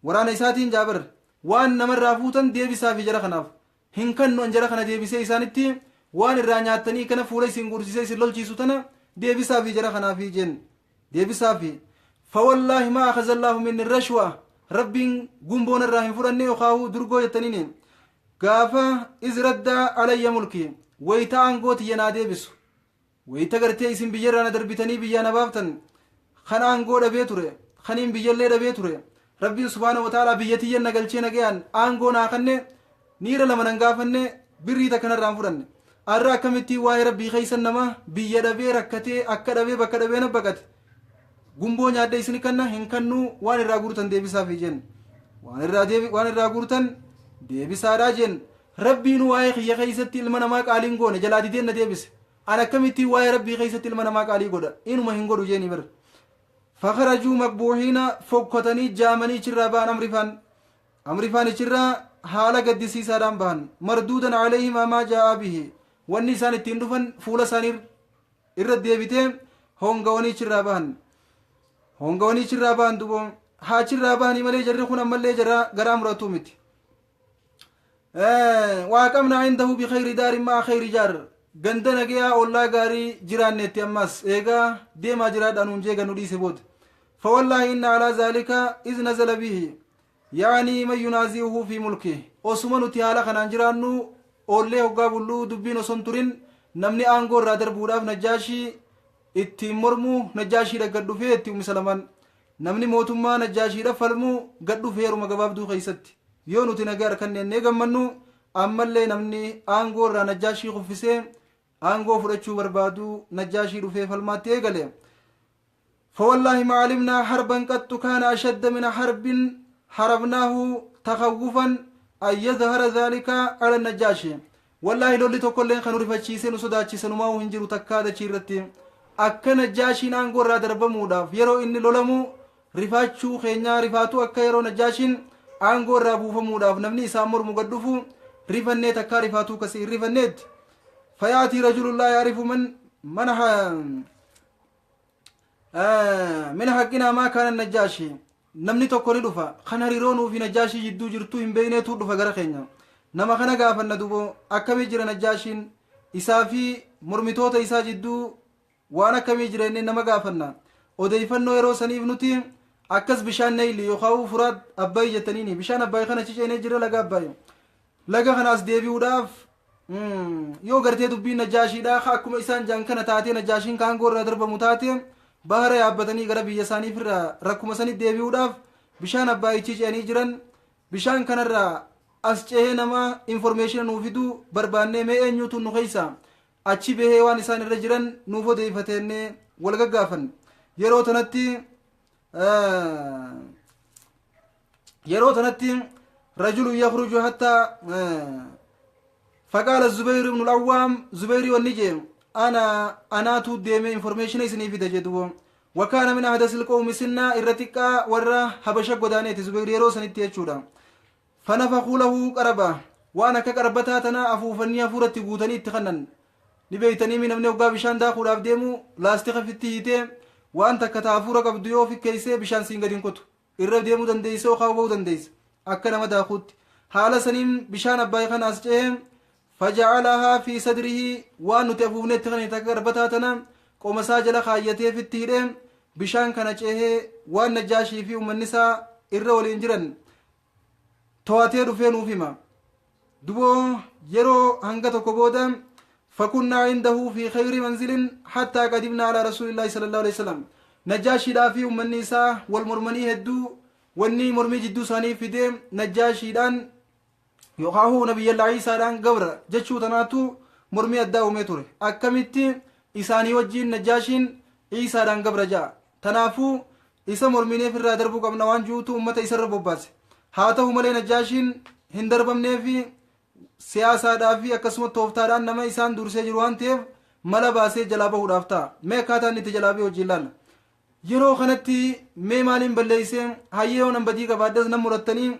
waraana isaatiin jaabar waan namarraa fuutan deebisaafii jara kanaaf hin kannu an jara kana deebisee isaanitti waan irraa nyaattanii kana fuula isin guursisee isin lolchiisu tana deebisaafii jara kanaafii jeen deebisaafii fawallaahi maa akhazallaahu minni rashwa rabbiin gumboo narraa hin fudhanne yookaahuu durgoo jettaniini Gaafa iz radda alayya mulki wayta aangoo tiyya naa deebisu wayta gartee isin biyyarraa na darbitanii biyyaa na baaftan kan aangoo dhabee ture kaniin biyyallee dhabee ture rabbiin subhaana wa ta'aalaa biyya tiyyan na galchee nagayaan aangoo naa kanne niira lama nan gaafanne birrii takka narraa hin fudhanne arra akkamittiin waa'ee rabbii keessan nama biyya dhabee rakkatee akka dhabee bakka dhabee na baqate gumboo nyaadhe isin kanna hin kannuu waan irraa guurtan deebisaafi jeen waan irraa deebi waan irraa guurtan deebisaadhaa jeen rabbiin waa'ee kiyya keessatti ilma namaa qaaliin goone jalaa dideen na deebise an akkamittiin waa'ee rabbii keessatti ilma namaa qaalii godha inuma hin godhu jeeni bar fakarajuu maqbuuhiina fokkotanii jaamanii ichirraa ba'an amrifaan amrifaan ichirraa haala gaddisiisaadhaan bahan marduudan alayhimaa maa jaa'aa bihi wanni isaan ittiin dhufan fuula isaanii irra deebitee hongawanii achirraa bahan hongawanii achirraa bahan dubo haa achirraa bahanii malee jarri kun ammallee jara garaa muratuu miti waaqamnaa indahu bikayri daarin maa khayri jaar ganda nagayaa ollaa gaarii jiraanneetti ammas eegaa deemaa jiraadhaa nuun jee gannu dhiise booda fawallaahi inna alaa zaalika iz nazala bihi Ya'anii man yunaazi'uhu fii mulkih osuma nuti haala kanaan jiraannu oollee hoggaa bulluu dubbiin osoo hin turin namni aangoo irraa darbuudhaaf Najjaashii ittiin mormu Najjaashiidha gad dhufee itti Ummi Salamaan namni mootummaa Najjaashiidha falmu gad dhufe yeruma gabaabduu keessatti yoo nuti nagaa harkanneennee gammannu ammallee namni aangoo irraa Najjaashii kuffisee aangoo fudhachuu barbaadu Najjaashii dhufee falmaatti eegale. فوالله ما علمنا حربا قط كان أشد من حرب حربناه تخوفا أن يظهر ذلك على النجاشي والله لولي tokkolleen kan rifachiisee nu sodaachise numaa hin jiru takkaa dachii irratti akka najjaashiin aangoo irraa darbamuudhaaf yeroo inni lolamu rifaachuu keenyaa rifaatuu akka yeroo najjaashiin aangoo irraa buufamuudhaaf namni isaan mormu gad dhufu rifannee takkaa rifaatuu kasii hin rifanneetti fayaatii rajulun laa yaarifu man mana min haqqinaa maa kaana najjaashi namni tokko ni dhufa kan hariiroo nuu fi najjaashii jidduu jirtuu hin beeyneetu dhufa gara keenya nama kana gaafanna dubo akkamii jira najjaashiin isaa fi mormitoota isaa jidduu waan akkamii jira inni nama gaafanna odeeyfannoo yeroo saniif nuti akkas bishaan nayli yookaan furaat abbaay jettaniini bishaan abbaay kana ciceenee jira laga abbaay laga kanaas deebi'uudhaaf Yoo gartee dubbiin Najaashiidha ka akkuma isaan jaan kana taatee Najaashiin ka aangoo irraa darbamu taate bahara yaabbatanii gara biyya isaaniif irraa rakkuma sanitti deebi'uudhaaf bishaan abbaayichii ce'anii jiran bishaan kanarraa as ce'ee nama informeeshina nuu fiduu barbaannee mee eenyuutu nu keessa achi bahee waan isaan irra jiran nuuf odeeffateennee wal gaggaafan yeroo tanatti yeroo tanatti rajulu yakhruju hatta faqaala zubayr ibnu al-awwaam zubayri wanni jee ana anaatu deeme information isinii fida jee dubo wakaana min ahdasil qawmi sinna irra xiqqaa warra habasha godaaneeti zubayr yeroo sanitti jechuudha fanafakuu lahu qaraba waan akka qarbataa tana afuufanii hafuuratti guutanii itti kannan Ni beeytaniimi namni hoggaa bishaan daakuudhaaf deemu laastika fitti hiitee waan takka ta hafuura qabdu yoo fikkeeyse bishaan siin gadi hin kutu. Irra deemuu dandeeysa yookaan ba'uu dandeeysa. Akka nama daakuutti. Haala saniin bishaan abbaay kana as ce'ee faja'alahaa fi sadrihi waan nuti afuufnetti kana takka garbataa tana qoma isaa jala kaayyatee fitti hidhee bishaan kana ce'ee waan najjaashii fi uummanni isaa irra waliin jiran to'atee dhufee nuuf hima. Duboo yeroo hanga tokko booda fakunnaa indahu fi khayri manzilin hattaa qadimnaa alaa rasuulillaahi sallallahu alaihi wasallam. Najjaashiidhaa fi uummanni isaa wal mormanii hedduu wanni mormii jidduu isaanii fidee najjaashiidhaan Yookaahuu Nabiyyallaa Iisaadhaan gabra jechuu tanaatu mormii addaa uumee ture. Akkamitti isaanii wajjiin Najjaashiin Iisaadhaan gabra ja'a? Tanaafuu isa mormineef irraa darbuu qabna waan ju'utu ummata isarra bobbaase. Haa ta'u malee Najjaashiin hin darbamneefi siyaasaadhaa fi akkasuma tooftaadhaan nama isaan dursee jiru waan ta'eef mala baasee jalaa bahuudhaaf ta'a. Mee akkaataa inni itti jalaa bahe wajjiin laalla. Yeroo kanatti mee maaliin balleeyse? Hayyee, yoo nan badii qabaadhes nan murattanii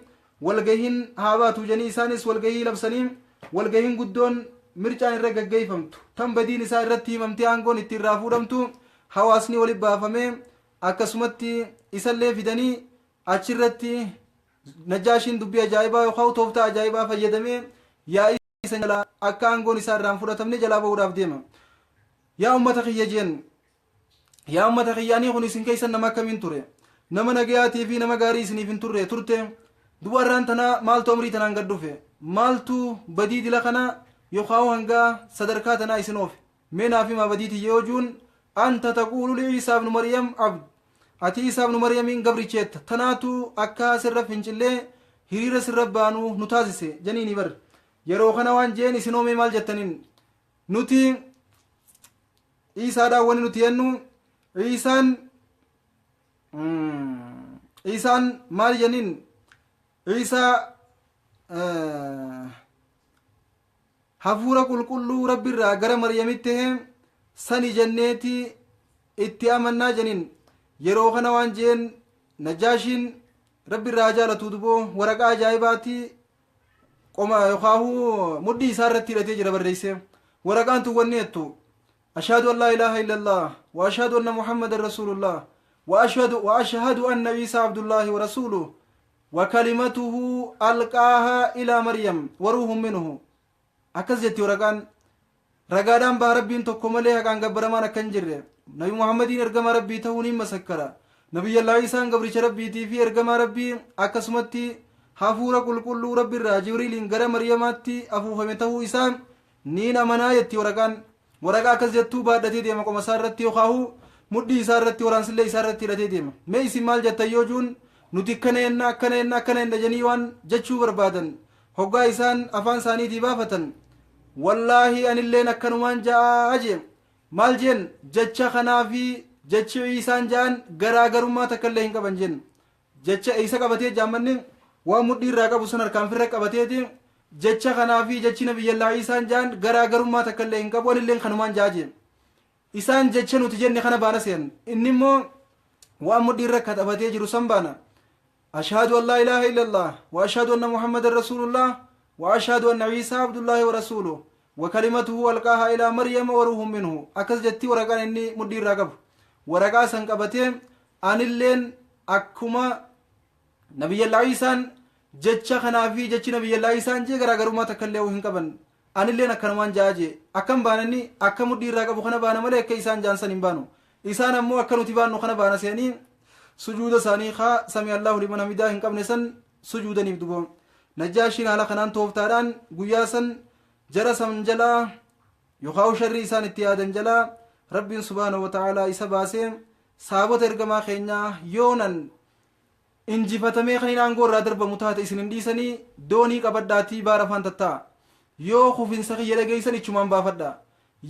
walgahiin haa baatu jedhanii isaanis walgahii labsanii, walgahiin guddoon mircaan irra gaggeeffamtu, tan badiin isaa irratti himamtee aangoon itti irraa fuudhamtu, hawaasni walitti baafamee akkasumatti isallee fidanii achirratti Najjaashiin dubbii ajaa'ibaa yookaan tooftaa ajaa'ibaa fayyadamee yaa'ii isa jalaa akka aangoon isaa irraa hin fudhatamne jalaa bahuudhaaf deema. Yaa ummata kiyya jeen, yaa ummata kiyya, anii kun isin keessan nama akkamiin ture? Nama nagayaatii fi nama gaarii isiniif hin turre turte. Duba arraan tanaa maaltu amrii tanaan gad dhufe? Maaltu badii dila kana yookaan hangaa sadarkaa tanaa isin oofe? Mee naaf himaa badii tiyya yoo juun, anta taquulu li Iisaa ibnu Maryam abd, ati Iisaa ibnu Maryamiin gabricheetta, tanaatu akka sirra fincillee hiriira sirra baanu nu taasise janiini bar. Yeroo kana waan jeen, isin hoomee maal jettaniin? Nuti Iisaadhaan wani nuti jennu, Iisaan maal jenniin? Iisaa hafuura qulqulluu Rabbi irraa gara Maryamitti ta'e sani jenneeti itti amannaa jeniin. Yeroo kana waan jeen Najaashiin, Rabbi irraa jaalatuu, duboo waraqaa ajaa'ibaati qoma yookaahu mudhii isaa irratti hidhatee jira barreessee. Waraqaan tun wanni jettu: ashhadu an laa ilaaha illallah wa ashhadu anna Muhammadan rasuulullah wa ashhadu anna Iisaa abdullaahi wa rasuuluh wa kalimatuhu alqaahaa ilaa Maryam wa ruuhun minhu. Akkas jetti waraqaan. Ragaadhaan baha Rabbiin tokko malee haqaan gabbaramaan akka hin jirre, Nabi Muhammadiin ergamaa Rabbii ta'uu niin masakkara, Nabiyyallaa Iisaan gabricha Rabbiitii fi ergamaa Rabbii, akkasumatti hafuura qulqulluu Rabbi irraa Jibriiliin gara Maryamaatti afuufame ta'uu isaa niin amanaa jetti waraqaan. Waraqaa akkas jettuu baadhatee deema qoma isaa irratti yookaahu mudhii isaa irratti, waraansillee isaa irratti hidhatee deema. Mee isin maal jettan yoo juun, nuti akkana jenna, akkana jenna, akkana jenna jedhanii waan jechuu barbaadan hoggaa isaan afaan isaaniitii baafatan, wallaahi anilleen akkanumaan ja'aa jee. Maal jeen? Jecha kanaa fi jechi Iisaan ja'an garaagarummaa takka illee hin qaban jeen. Jecha eessa qabatee jaammanni waan mudhii irraa qabu san harkaan firra qabateeti, jecha kanaa fi jechi Nabiyyallaa Iisaan ja'an garaagarummaa takka illee hin qabu, anilleen kanumaan ja'a jeen. Isaan jecha nuti jenne kana baana seen, inni immoo waan mudhii irra katabatee jiru san baana. Ashhadu an laa ilaaha illallah wa ashhadu anna Muhammadan rasuulullah wa ashhadu anna Iisaa abdullaahi wa rasuuluh wa kalimatuhu alqaahaa ilaa Maryama wa ruuhun minhu. Akkas jetti waraqaan inni mudhii irraa qabu. Waraqaa san qabatee, anilleen akkuma Nabiyyallaa Iisaan jecha kanaa fi jechi Nabiyyallaa Iisaan jee garaagarummaa takka illee hin qaban, anilleen akkanumaan ja'a jee. Akkam baananni? Akka mudhii irraa qabu kana baana malee akka isaan jaan san hin baanu. Isaan ammoo akka nuti baannu kana baana seeni sujuuda isaanii kaa sami Allahu liman hamidaa hin qabne san sujuudaniif. Duboo Najjaashiin haala kanaan tooftaadhaan guyyaa san jara san jalaa yookaan sharrii isaan itti yaadan jalaa Rabbiin subhaanahu wa ta'aalaa isa baasee. Saabota ergamaa keenyaa, yoonan injifatamee kan hin aangoo irraa darbamu taate isin hin dhiisanii, doonii qabadhaatii baara afaan tatta'a. Yoo kufinsa kiyya dhageessan ichumaan baafadha.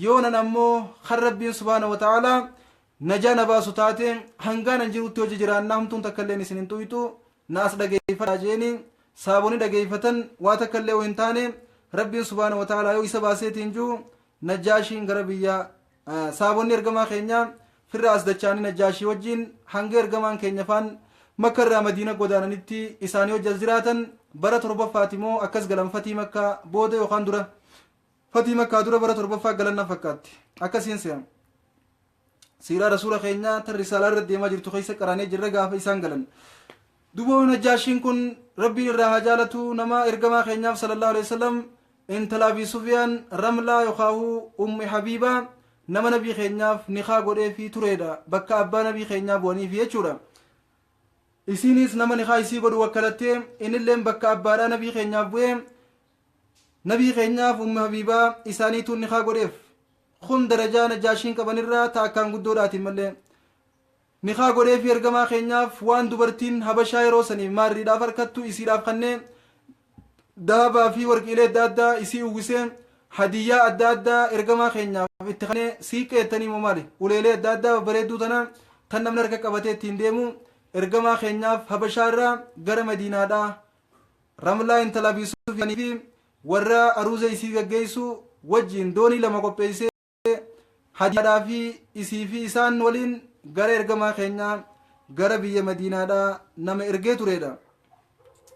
Yoonan ammoo kan Rabbiin subhaanahu wa ta'aalaa najaa na baasu taate, hangaan an jirutti hojii jiraannaa hamtuun takka illeen isin hin xuyxu, na as dhageeffadhaa jeeni. Saabonni dhageeffatan, waa takka illee hin taane. Rabbiin subhaanahu wa ta'aalaa yoo isa baaseetiin jiru, Najjaashiin gara biyya saabonni ergamaa keenyaa firra as dachaanii Najjaashii wajjiin hanga ergamaan keenya faan Makka irraa Madiina godaananitti isaanii wajji as jiraatan. Bara torbaffaati moo akkas galan? Fatii Makkaa booda yookaan dura, Fatii Makkaa dura bara torbaffaa galan na fakkaatti. Akkasiin se'an. Siiraa rasuula keenyaa tan risaalaa irra deemaa jirtu keessa qaraanee jirra gaafa isaan galan. Duba Najjaashiin kun, Rabbiin irraa haa jaalatu, nama ergamaa keenyaaf sallallahu alaihi wasallam intala Abi Sufyaan Ramlaa yookaahu Ummi Habiibaa nama nabii keenyaaf nikaa godheefii tureedha, bakka abbaa nabii keenyaa bu'aniifi jechuudha. Isiinis nama nikaa isii godhu wakkalattee, innilleen bakka abbaadhaa nabii keenyaaf bu'ee nabii keenyaaf Ummi Habiibaa isaaniituun nikaa godheef. Kun darajaa Najjaashiin qabanirraa ta akkaan guddoodhaatiin mallee. Nikaa godheefi ergamaa keenyaaf waan dubartiin Habashaa yeroo sanii maarriidhaaf harkattu isiidhaaf kannee. Dahabaa fi warqiilee adda addaa isii uwwisee, hadiyyaa adda addaa ergamaa keenyaaf itti kennee, siiqqee jettanii moo maali, uleelee adda addaa babbareedduu tana tan namni harka qabatee ittiin deemu ergamaa keenyaaf Habashaa irraa gara Madiinaadhaa Ramlaa intala Abii Sufyaanii fi warra aruuza isii gaggeessu wajjiin doonii lama qopheessee hadiyaadhaa fi isii fi isaan waliin gara ergamaa keenyaa gara biyya Madiinaadhaa nama ergee tureedha.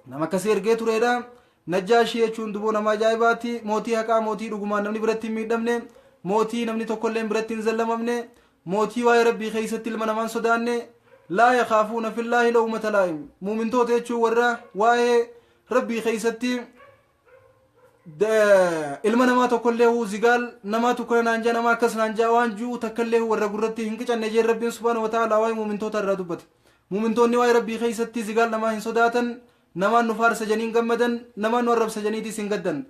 Nama akkasii ergee tureedha. Najjaashii jechuun duboo nama ajaa'ibaati. Mootii haqaa, mootii dhugumaan namni biratti hin miidhamne, mootii namni tokkolleen biratti hin zallamamne, mootii waa'ee Rabbii keessatti ilma namaan sodaanne, laa yakaafuuna fillaahi lawmata laa'im. Muumintoota jechuun warra waa'ee Rabbii keessatti ilma namaa tokkollee huu zigaal namaa tukkana naan jaa, nama akkas naan jaa waan ji'u takkallee warra gurratti hin qicanne jeen Rabbiin subhaanahu wa ta'ala waa'ee muumintoota irraa dubbate. Muumintoonni waa'ee Rabbii keessatti zigaal namaa hin sodaatan, namaan nu faarsa janiin gammadan, namaan nu arrabsa janiitis hin gaddan.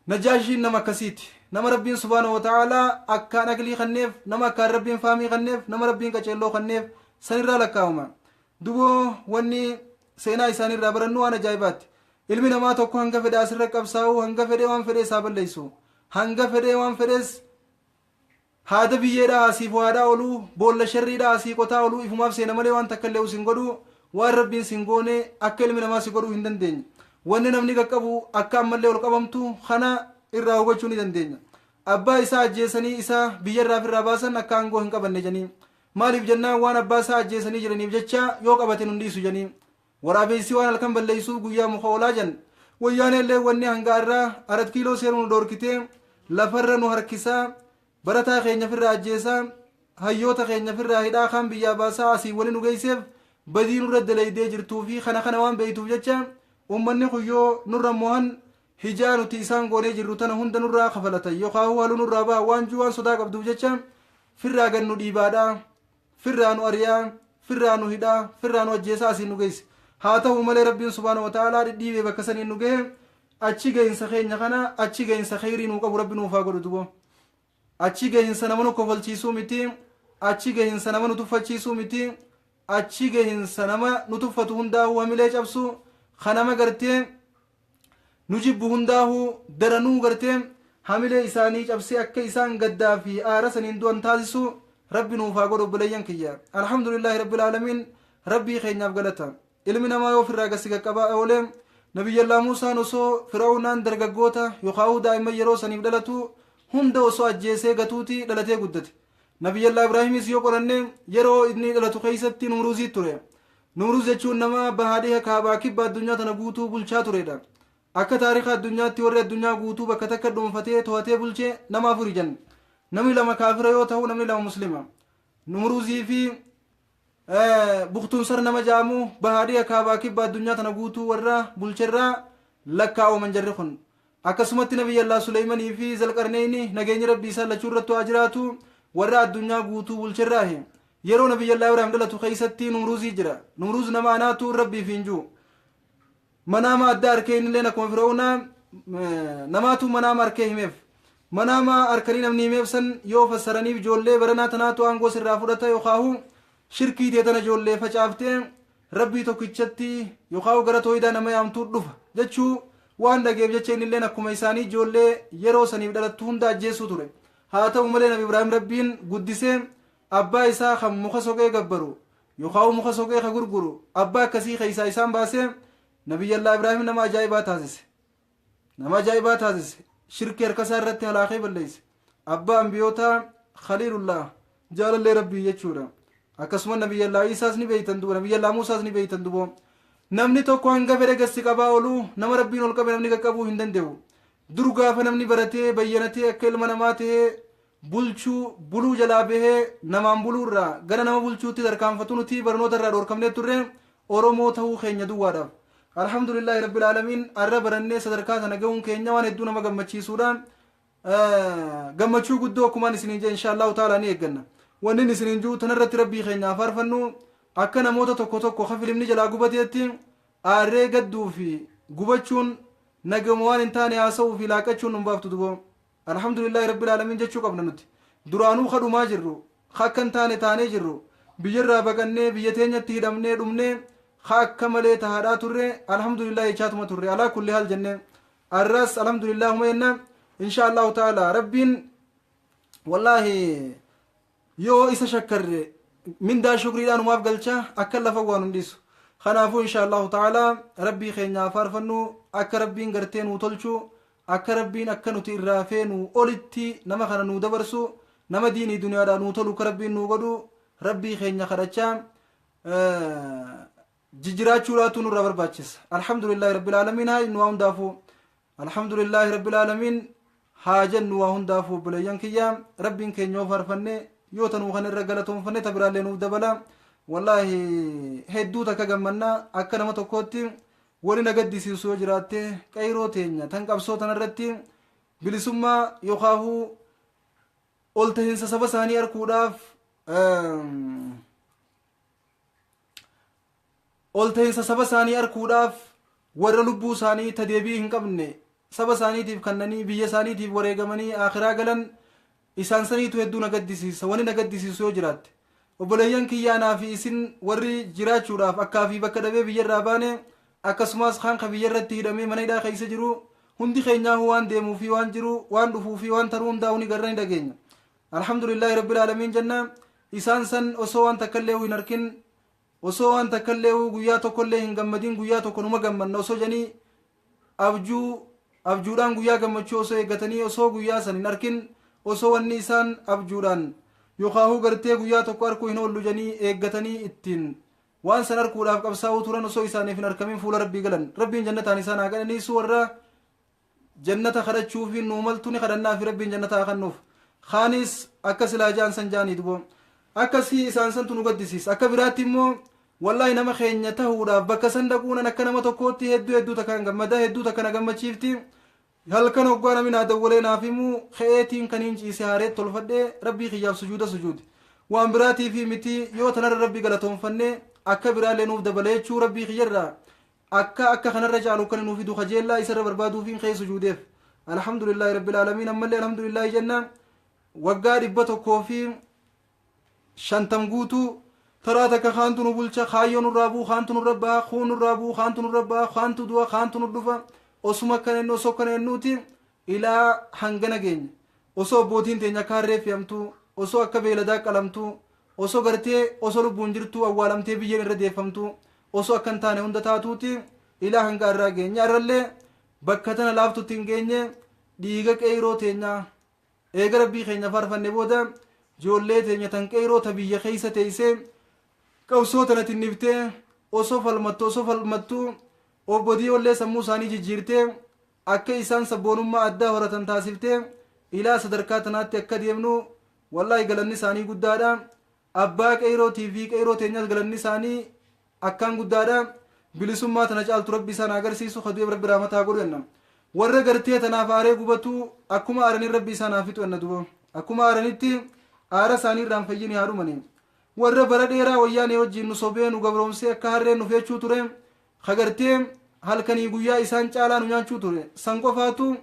Najaashiin nama akkasiiti. Nama Rabbiin subhaanahu wa ta'ala akkaan aqlii kanneef, nama akkaan Rabbiin faamii kanneef, nama Rabbiin qaceelloo kanneef sanirraa lakkaa'ama. Duboo wanni seenaa isaaniirraa barannu waan ajaa'ibaati. Ilmi namaa tokko hanga fedhe asirra qabsaa'u, hanga fedhe waan fedhe isaa balleessu, hanga fedhe waan fedhes haada biyyeedhaa asiif waadhaa oluu, boolla sharriidhaa asii qotaa oluu, ifumaaf seena malee waan takka illee sin godhu. Waan Rabbiin sin goone akka ilmi namaa si godhuu hin dandeenye. Wanni namni qaqqabu akka ammallee ol qabamtu kana irraa hubachuu ni dandeenya. Abbaa isaa ajjeesanii isa biyyarraa ofirraa baasan, akka aangoo hin qabanne jedhanii. Maaliif jennaan, waan abbaa isaa ajjeesanii jiraniif jecha yoo qabate nun dhiisu jedhanii. Waraabessi waan halkan balleessuuf guyyaa muka oolaa jan. Wayyaanee illee wanni hanga irraa arat kiiloo seenuu nu dhoorkitee, lafarra nu harkisaa, barataa keenya firraa ajjeesaa, hayyoota keenya firraa hidhaa, kaan biyyaa baasaa asii wali nu geesseef badii nurra dalaydee jirtuu fi kana waan beektuuf jecha ummanni kun yoo nurra mohan hijaa nuti isaan goonee jirru tana hunda nurraa kafalatan yookaan haaluu nurraa baha waan juu waan sodaa qabduuf jecha firraa gad nu dhiibaadha, firraa nu ari'aa, firraa nu hidhaa, firraa nu ajjeesaa asiin nu geesse. Haa ta'u malee Rabbiin subhaanahu wa ta'aalaa dhidhiibee bakka saniin nu gahe. Achi gahinsa keenya kana achi gahinsa kheyrii nuu qabu Rabbi nuuf haa godhu. Dubo achi gahinsa nama nu kofalchiisuu miti, achi gahinsa nama nu tuffachiisuu miti, achi gahinsa nama nu tuffatu hundaa'uu hamilee cabsu, kanama gartee nu jibbu hundaa'uu daranuu gartee hamilee isaanii cabsee akka isaan gaddaa fi aara saniin du'an taasisu Rabbi nuuf haa godhu. Obboleeyyan kiyya, alhamdulillaahi rabbil aalamiin, Rabbii keenyaaf galata. Ilmi namaa yoo ofirraa gasi qaqqabaa oolee, Nabiyyallaa Muusaan osoo Fir'aawnaan dargaggoota yookaan daa'imman yeroo saniif dhalatu hunda osoo ajjeesee gatuuti dhalatee guddate. Nabiyyallaa Ibraahimis yoo qoranne, yeroo inni dhalatu keessatti Numruuzii ture. Numruuz jechuun nama bahaa dhiha, kaabaa kibba addunyaa tana guutuu bulchaa turedha. Akka taarika addunyaatti warri addunyaa guutuu bakka takka dhuunfatee to'atee bulche nama afuri jan. Namni lama kaafira yoo ta'u, namni lama muslima. Numruuzii fi Buktunsar nama jaamu bahaa dhiha, kaabaa kibba addunyaa tana guutuu warra bulcherraa lakkaa'aman jarri kun. Akkasumatti Nabiyyallaa Suleeymanii fi Zalqarneyni, nageenyi Rabbii isaan lachuu irratti haa jiraatu, warra addunyaa guutuu bulcherraahi. Yeroo Nabiyyallaa Ibraahim dhalatu keessatti Numruuzii jira. Numruuz nama anaatu Rabbiif hin jiru. Manaama adda arkee, innilleen akkuma Fir'aunaa namaatu manaama arkee himeef. Manaama arkanii namni himeef san yoo fassaraniif, ijoollee baranaa tanaatu aangoo sirraa fudhata yookaahu shirkii tee tana ijoollee facaaftee Rabbii tokkichatti yookaahu gara tooyidaa nama yaamtuu dhufa jechuu waan dhageef jecha innilleen akkuma isaanii ijoollee yeroo saniif dhalattu hunda ajjeessuu ture. Haa ta'u malee Nabi Ibraahim Rabbiin guddisee, abbaa isaa kan muka soqee gabbaru yookaan muka soqee ka gurguru, abbaa akkasii keessaa isaan baasee Nabiyyallaa Ibraahim nama ajaa'ibaa taasise. Nama ajaa'ibaa taasise. Shirkii harka isaa irratti halaakee balleesse. Abbaa ambiyootaa, Khaliilullah, jaalallee Rabbii jechuudha. Akkasuma Nabiyyallaa Isaas ni beeytan duba, Nabiyyallaa Muusaas ni beeytan duboo. Namni tokko hanga fedhe gassi qabaa ooluu, nama Rabbiin ol qabe namni qaqqabuu hin danda'u. Dur gaafa namni baratee bayyanatee akka ilma namaa ta'ee bulchuu buluu jalaa bahee namaan buluu irraa gara nama bulchuutti tarkaanfatu, nuti barnoota irraa dhoorkamnee turre Oromoo ta'uu keenya duwwaadhaaf. Alhamdulillaahi rabbil aalamiin, arra barannee sadarkaa sana gahuun keenya waan hedduu nama gammachiisuudha. Gammachuu guddoo akkumaan isiniin jee inshaallahu ta'ala ni eegganna. Wanni isiniin jiru tanarratti Rabbii keenyaaf faarfannu, akka namoota tokko tokko ka filimni jalaa gubateetti aarree gadduu fi gubachuun nagama waan hin taane haasa'uu fi laaqachuun nun baaftu duboo. Alhamdulillaahi rabbil aalamiin jechuu qabna. Nuti duraanuu kadhumaa jirru, akka hin taane taanee jirru, biyyarraa baqannee biyya teenyatti hidhamnee dhumnee Ka akka malee tahaadhaa turre, alhamdulillah jechaatuma turre, alaa kulli haal jenne. Arras alhamdulillah huma jenna, insha Allahu ta'ala. Rabbiin wallaahi yoo isa shakkarre mindaa shukriidhaan umaaf galcha, akka lafa waan hin dhiisu. Kanaafuu insha Allahu ta'ala Rabbii keenyaa faarfannu, akka Rabbiin gartee nuu tolchu, akka Rabbiin akka nuti irraa feenu olitti nama kana nuu dabarsu, nama diinii duniyaadhaa nuu tolu akka Rabbiin nuu godhu Rabbii keenya kadhachaa jijjiraachuudhaatu nurraa barbaachisa. Alhamdulillahi rabbil aalamiin haa jennu waa hundaafuu. Alhamdulillahi rabbil aalamiin haa jennu waa hundaafuu. Obboleeyyan kiyya, Rabbiin keenya yoo faarfanne, yoo tanuu kan irra galatoonfanne, ta biraallee nuuf dabala. Wallaahi hedduu takka gammanna. Akka nama tokkootti wani na gaddisiisu yoo jiraatte, qeyroo teenya tan qabsoo tanarratti bilisummaa yookaahuu ol tahinsa saba isaanii arkuudhaaf, ol tahinsa saba isaanii arkuudhaaf warra lubbuu isaanii ta deebii hin qabne saba isaaniitiif kannanii biyya isaaniitiif wareegamanii akhiraa galan, isaan saniitu hedduu na gaddisiisa. Wani na gaddisiisu yoo jiraatte, obboleeyyan kiyyaanaa fi isin warri jiraachuudhaaf akkaa fi bakka dhabee biyyarraa baane, akkasumas kaan ka biyya irratti hidhamee mana hidhaa keessa jiru, hundi keenyaahuu waan deemuu fi waan jiru, waan dhufuu fi waan taruu hundaa'uu ni garra, ni dhageenya. Alhamdulillaahi rabbil aalamiin jenna. Isaan san osoo waan takkallee hin arkin, osoo waan takkallee guyyaa tokkollee hin gammadin, guyyaa tokko numa gammanna osoo janii abjuu abjuudhaan guyyaa gammachuu osoo eeggatanii, osoo guyyaa san hin arkin, osoo wanni isaan abjuudhaan yookaahuu gartee guyyaa tokko arkuu hin oollu janii eeggatanii ittiin waan san arkuudhaaf qabsaa'uu turan osoo isaaniif hin arkamin fuula Rabbii galan, Rabbiin jannataan isaan haa qananiisu. Warra jannata kadhachuufi nuu maltu ni kadhannaa fi Rabbiin jannata haa kennuuf. Kaanis akka silaa jaan san jaanii dubo akkasii isaan santu nu gaddisiisa. Akka biraatti immoo wallaahi nama keenya tahuudhaaf bakka san dhaquunan akka nama tokkootti hedduu hedduu takkaan gammada, hedduu takka na gammachiifti. Halkan hoggaa namni naa dawwalee naaf himu, ka'eetiin kaniin ciise haareet tolfadhee Rabbii kiyyaaf sujuuda sujuudi. Waan biraatii fi miti, yoo tanarra Rabbii galatoonfanne akka biraallee nuuf dabala jechuu, Rabbii kiyyarraa akka kanarra caalu kan nuuf fidu kajeellaa isarra barbaaduufiin ka'ee sujuudeef. Alhamdulillaahi rabbil aalamiin, ammallee alhamdulillaahi jenna. Waggaa 150 guutuu taraa takka kaantu nu bulcha, kaayyoo nurraa bu'u, kaantu nurra ba'a, kuun nurraa bu'u, kaantu nurra ba'a, kaantu du'a, kaantu nu dhufa. Osuma akkana jennu, osoo akkana jennuuti ilaa hangana geenya. Osoo abbootiin teenya akka harree fe'amtu, osoo akka beeladaa qalamtu, osoo gartee osoo lubbuun jirtu awwaalamtee biyyeen irra deeffamtu, osoo akka hin taane hunda taatuuti ilaa hanga irraa geenya. Irrallee bakka tana laaftutti hin geenye. Dhiiga qeyroo teenyaa, eega Rabbii keenya faarfanne booda, ijoollee teenya tan qeyroo ta biyya keessa teessee qabsoo tana tinniftee osoo falmattu, osoo falmattu obbo Diyoollee sammuu isaanii jijjiirtee akka isaan sabboonummaa addaa horatan taasiftee ilaa sadarkaa tanaatti akka deemnu, wallaahi galanni isaanii guddaadha. Abbaa qeyrootii fi qeyroo teenyaas galanni isaanii akkaan guddaadha. Bilisummaa tana caaltu Rabbi isaan agarsiisu. Kadu'eef Rabbi rahmataa godhu jenna. Warra gartee tanaaf aaree gubatu akkuma aaraniin Rabbi isaan haa fixu jenna duba. Akkuma aaranitti aara isaanii irraan fayyini haa dhumani. Warra bara dheeraa Wayyaanee wajjin nu sobee nu gabroomsee akka harreen nu feechuu ture, ka gartee halkanii guyyaa isaan caalaa nu nyaachuu ture san qofaatu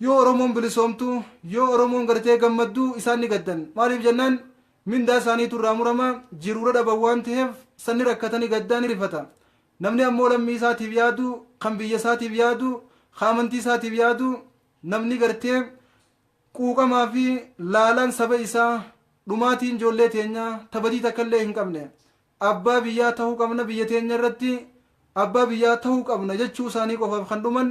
yoo Oromoon bilisoomtu, yoo Oromoon gartee gammaddu isaan ni gaddan. Maaliif jennaan, mindaa isaaniitu irraa murama, jiruura dhaban waan ta'eef sanni rakkatanii gaddaa ni rifata. Namni ammoo lammii isaatiif yaadu, kan biyya isaatiif yaadu, kan amantii isaatiif yaadu, namni gartee quuqamaa fi laalaan saba isaa, dhumaatiin ijoollee teenyaa tabadii takka illee hin qabne, abbaa biyyaa ta'uu qabna, biyya teenya irratti abbaa biyyaa ta'uu qabna jechuu isaanii qofaaf kan dhuman,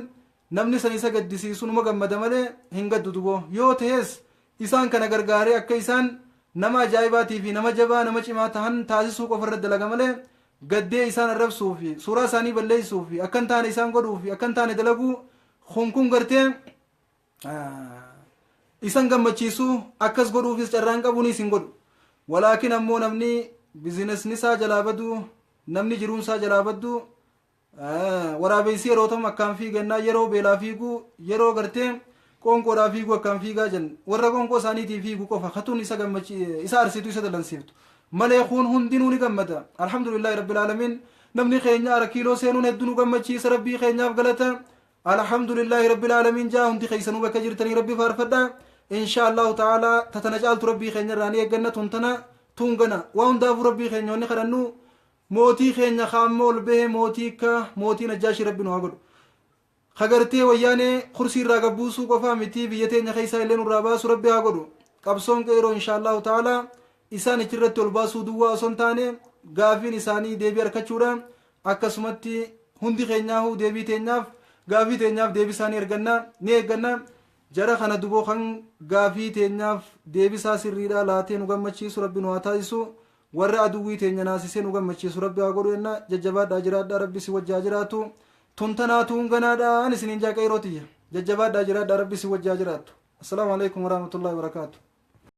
namni san isa gaddisiisu numa gammada malee hin gaddu duboo. Yoo ta'es isaan kana gargaaree akka isaan nama ajaa'ibaatii fi nama jabaa, nama cimaa tahan taasisuu qofa irratti dalaga malee, gaddee isaan arrabsuu fi suuraa isaanii balleessuu fi akka hin taane isaan godhuu fi akka hin taane dalaguu kun gartee isan gammachiisu, akkas godhuufis carraan qabuunis hin godhu. Walaakin ammoo namni bizinesni isaa jalaa baduu, namni jiruun isaa jalaa baddu, waraabessi yeroo tam akkaan fiigannaa, yeroo beelaa fiiguu, yeroo gartee qoonqoodhaa fiiguu akkaan fiigaa jenna. Warra qoonqoo isaaniitii fiigu qofa katuun isa gammachi, isa arsitu, isa dallansiiftu malee kun hundinuu ni gammada. Alhamdulillahi rabbil aalamiin. Namni keenya ara kiiloo seenuun hedduu nu gammachiisa. Rabbii keenyaaf galata. Alhamdulillahi rabbil aalamiin jaa. Hundi keessanuu bakka jirtanii Rabbi faarfadha. Insha Allahu ta'ala tatana caaltu Rabbii keenya irraa ni eegganna. Tun tana tun gana waa hundaafuu Rabbii keenya wanni kadhannu. Mootii keenya ka amma ol bahe mootii akka mootii Najjaashii Rabbi nu haa godhu. Ka gartee Wayyaanee kursii irraa gad buusuu qofaa miti, biyya teenya keessaa illee nurraa baasu Rabbi haa godhu. Qabsoon Qeeroo inshaa Allaahu ta'aalaa isaan achirratti ol baasuu duwwaa osoo hin taane gaafiin isaanii deebii arkachuudha. Akkasumatti hundi keenyaahuu deebii teenyaaf, gaafii teenyaaf deebisaa ni arganna, ni eegganna. Jara kana duboo kan gaafii teenyaaf deebisaa sirriidhaa laatee nu gammachiisu Rabbi nu haa taasisu. Warra aduwwii teenya naasisee nu gammachiisu Rabbi haa godhu jenna. Jajjabaadhaa jiraadhaa, Rabbi isin wajji haa jiraatu. Tun tanaa tuun ganaadha ani isiniin jaa, qeeroo tiyya. Jajjabaadhaa jiraadhaa, Rabbi isin wajji haa jiraattu. Assalaamu alaikum warahmatullahi wabarakaatu.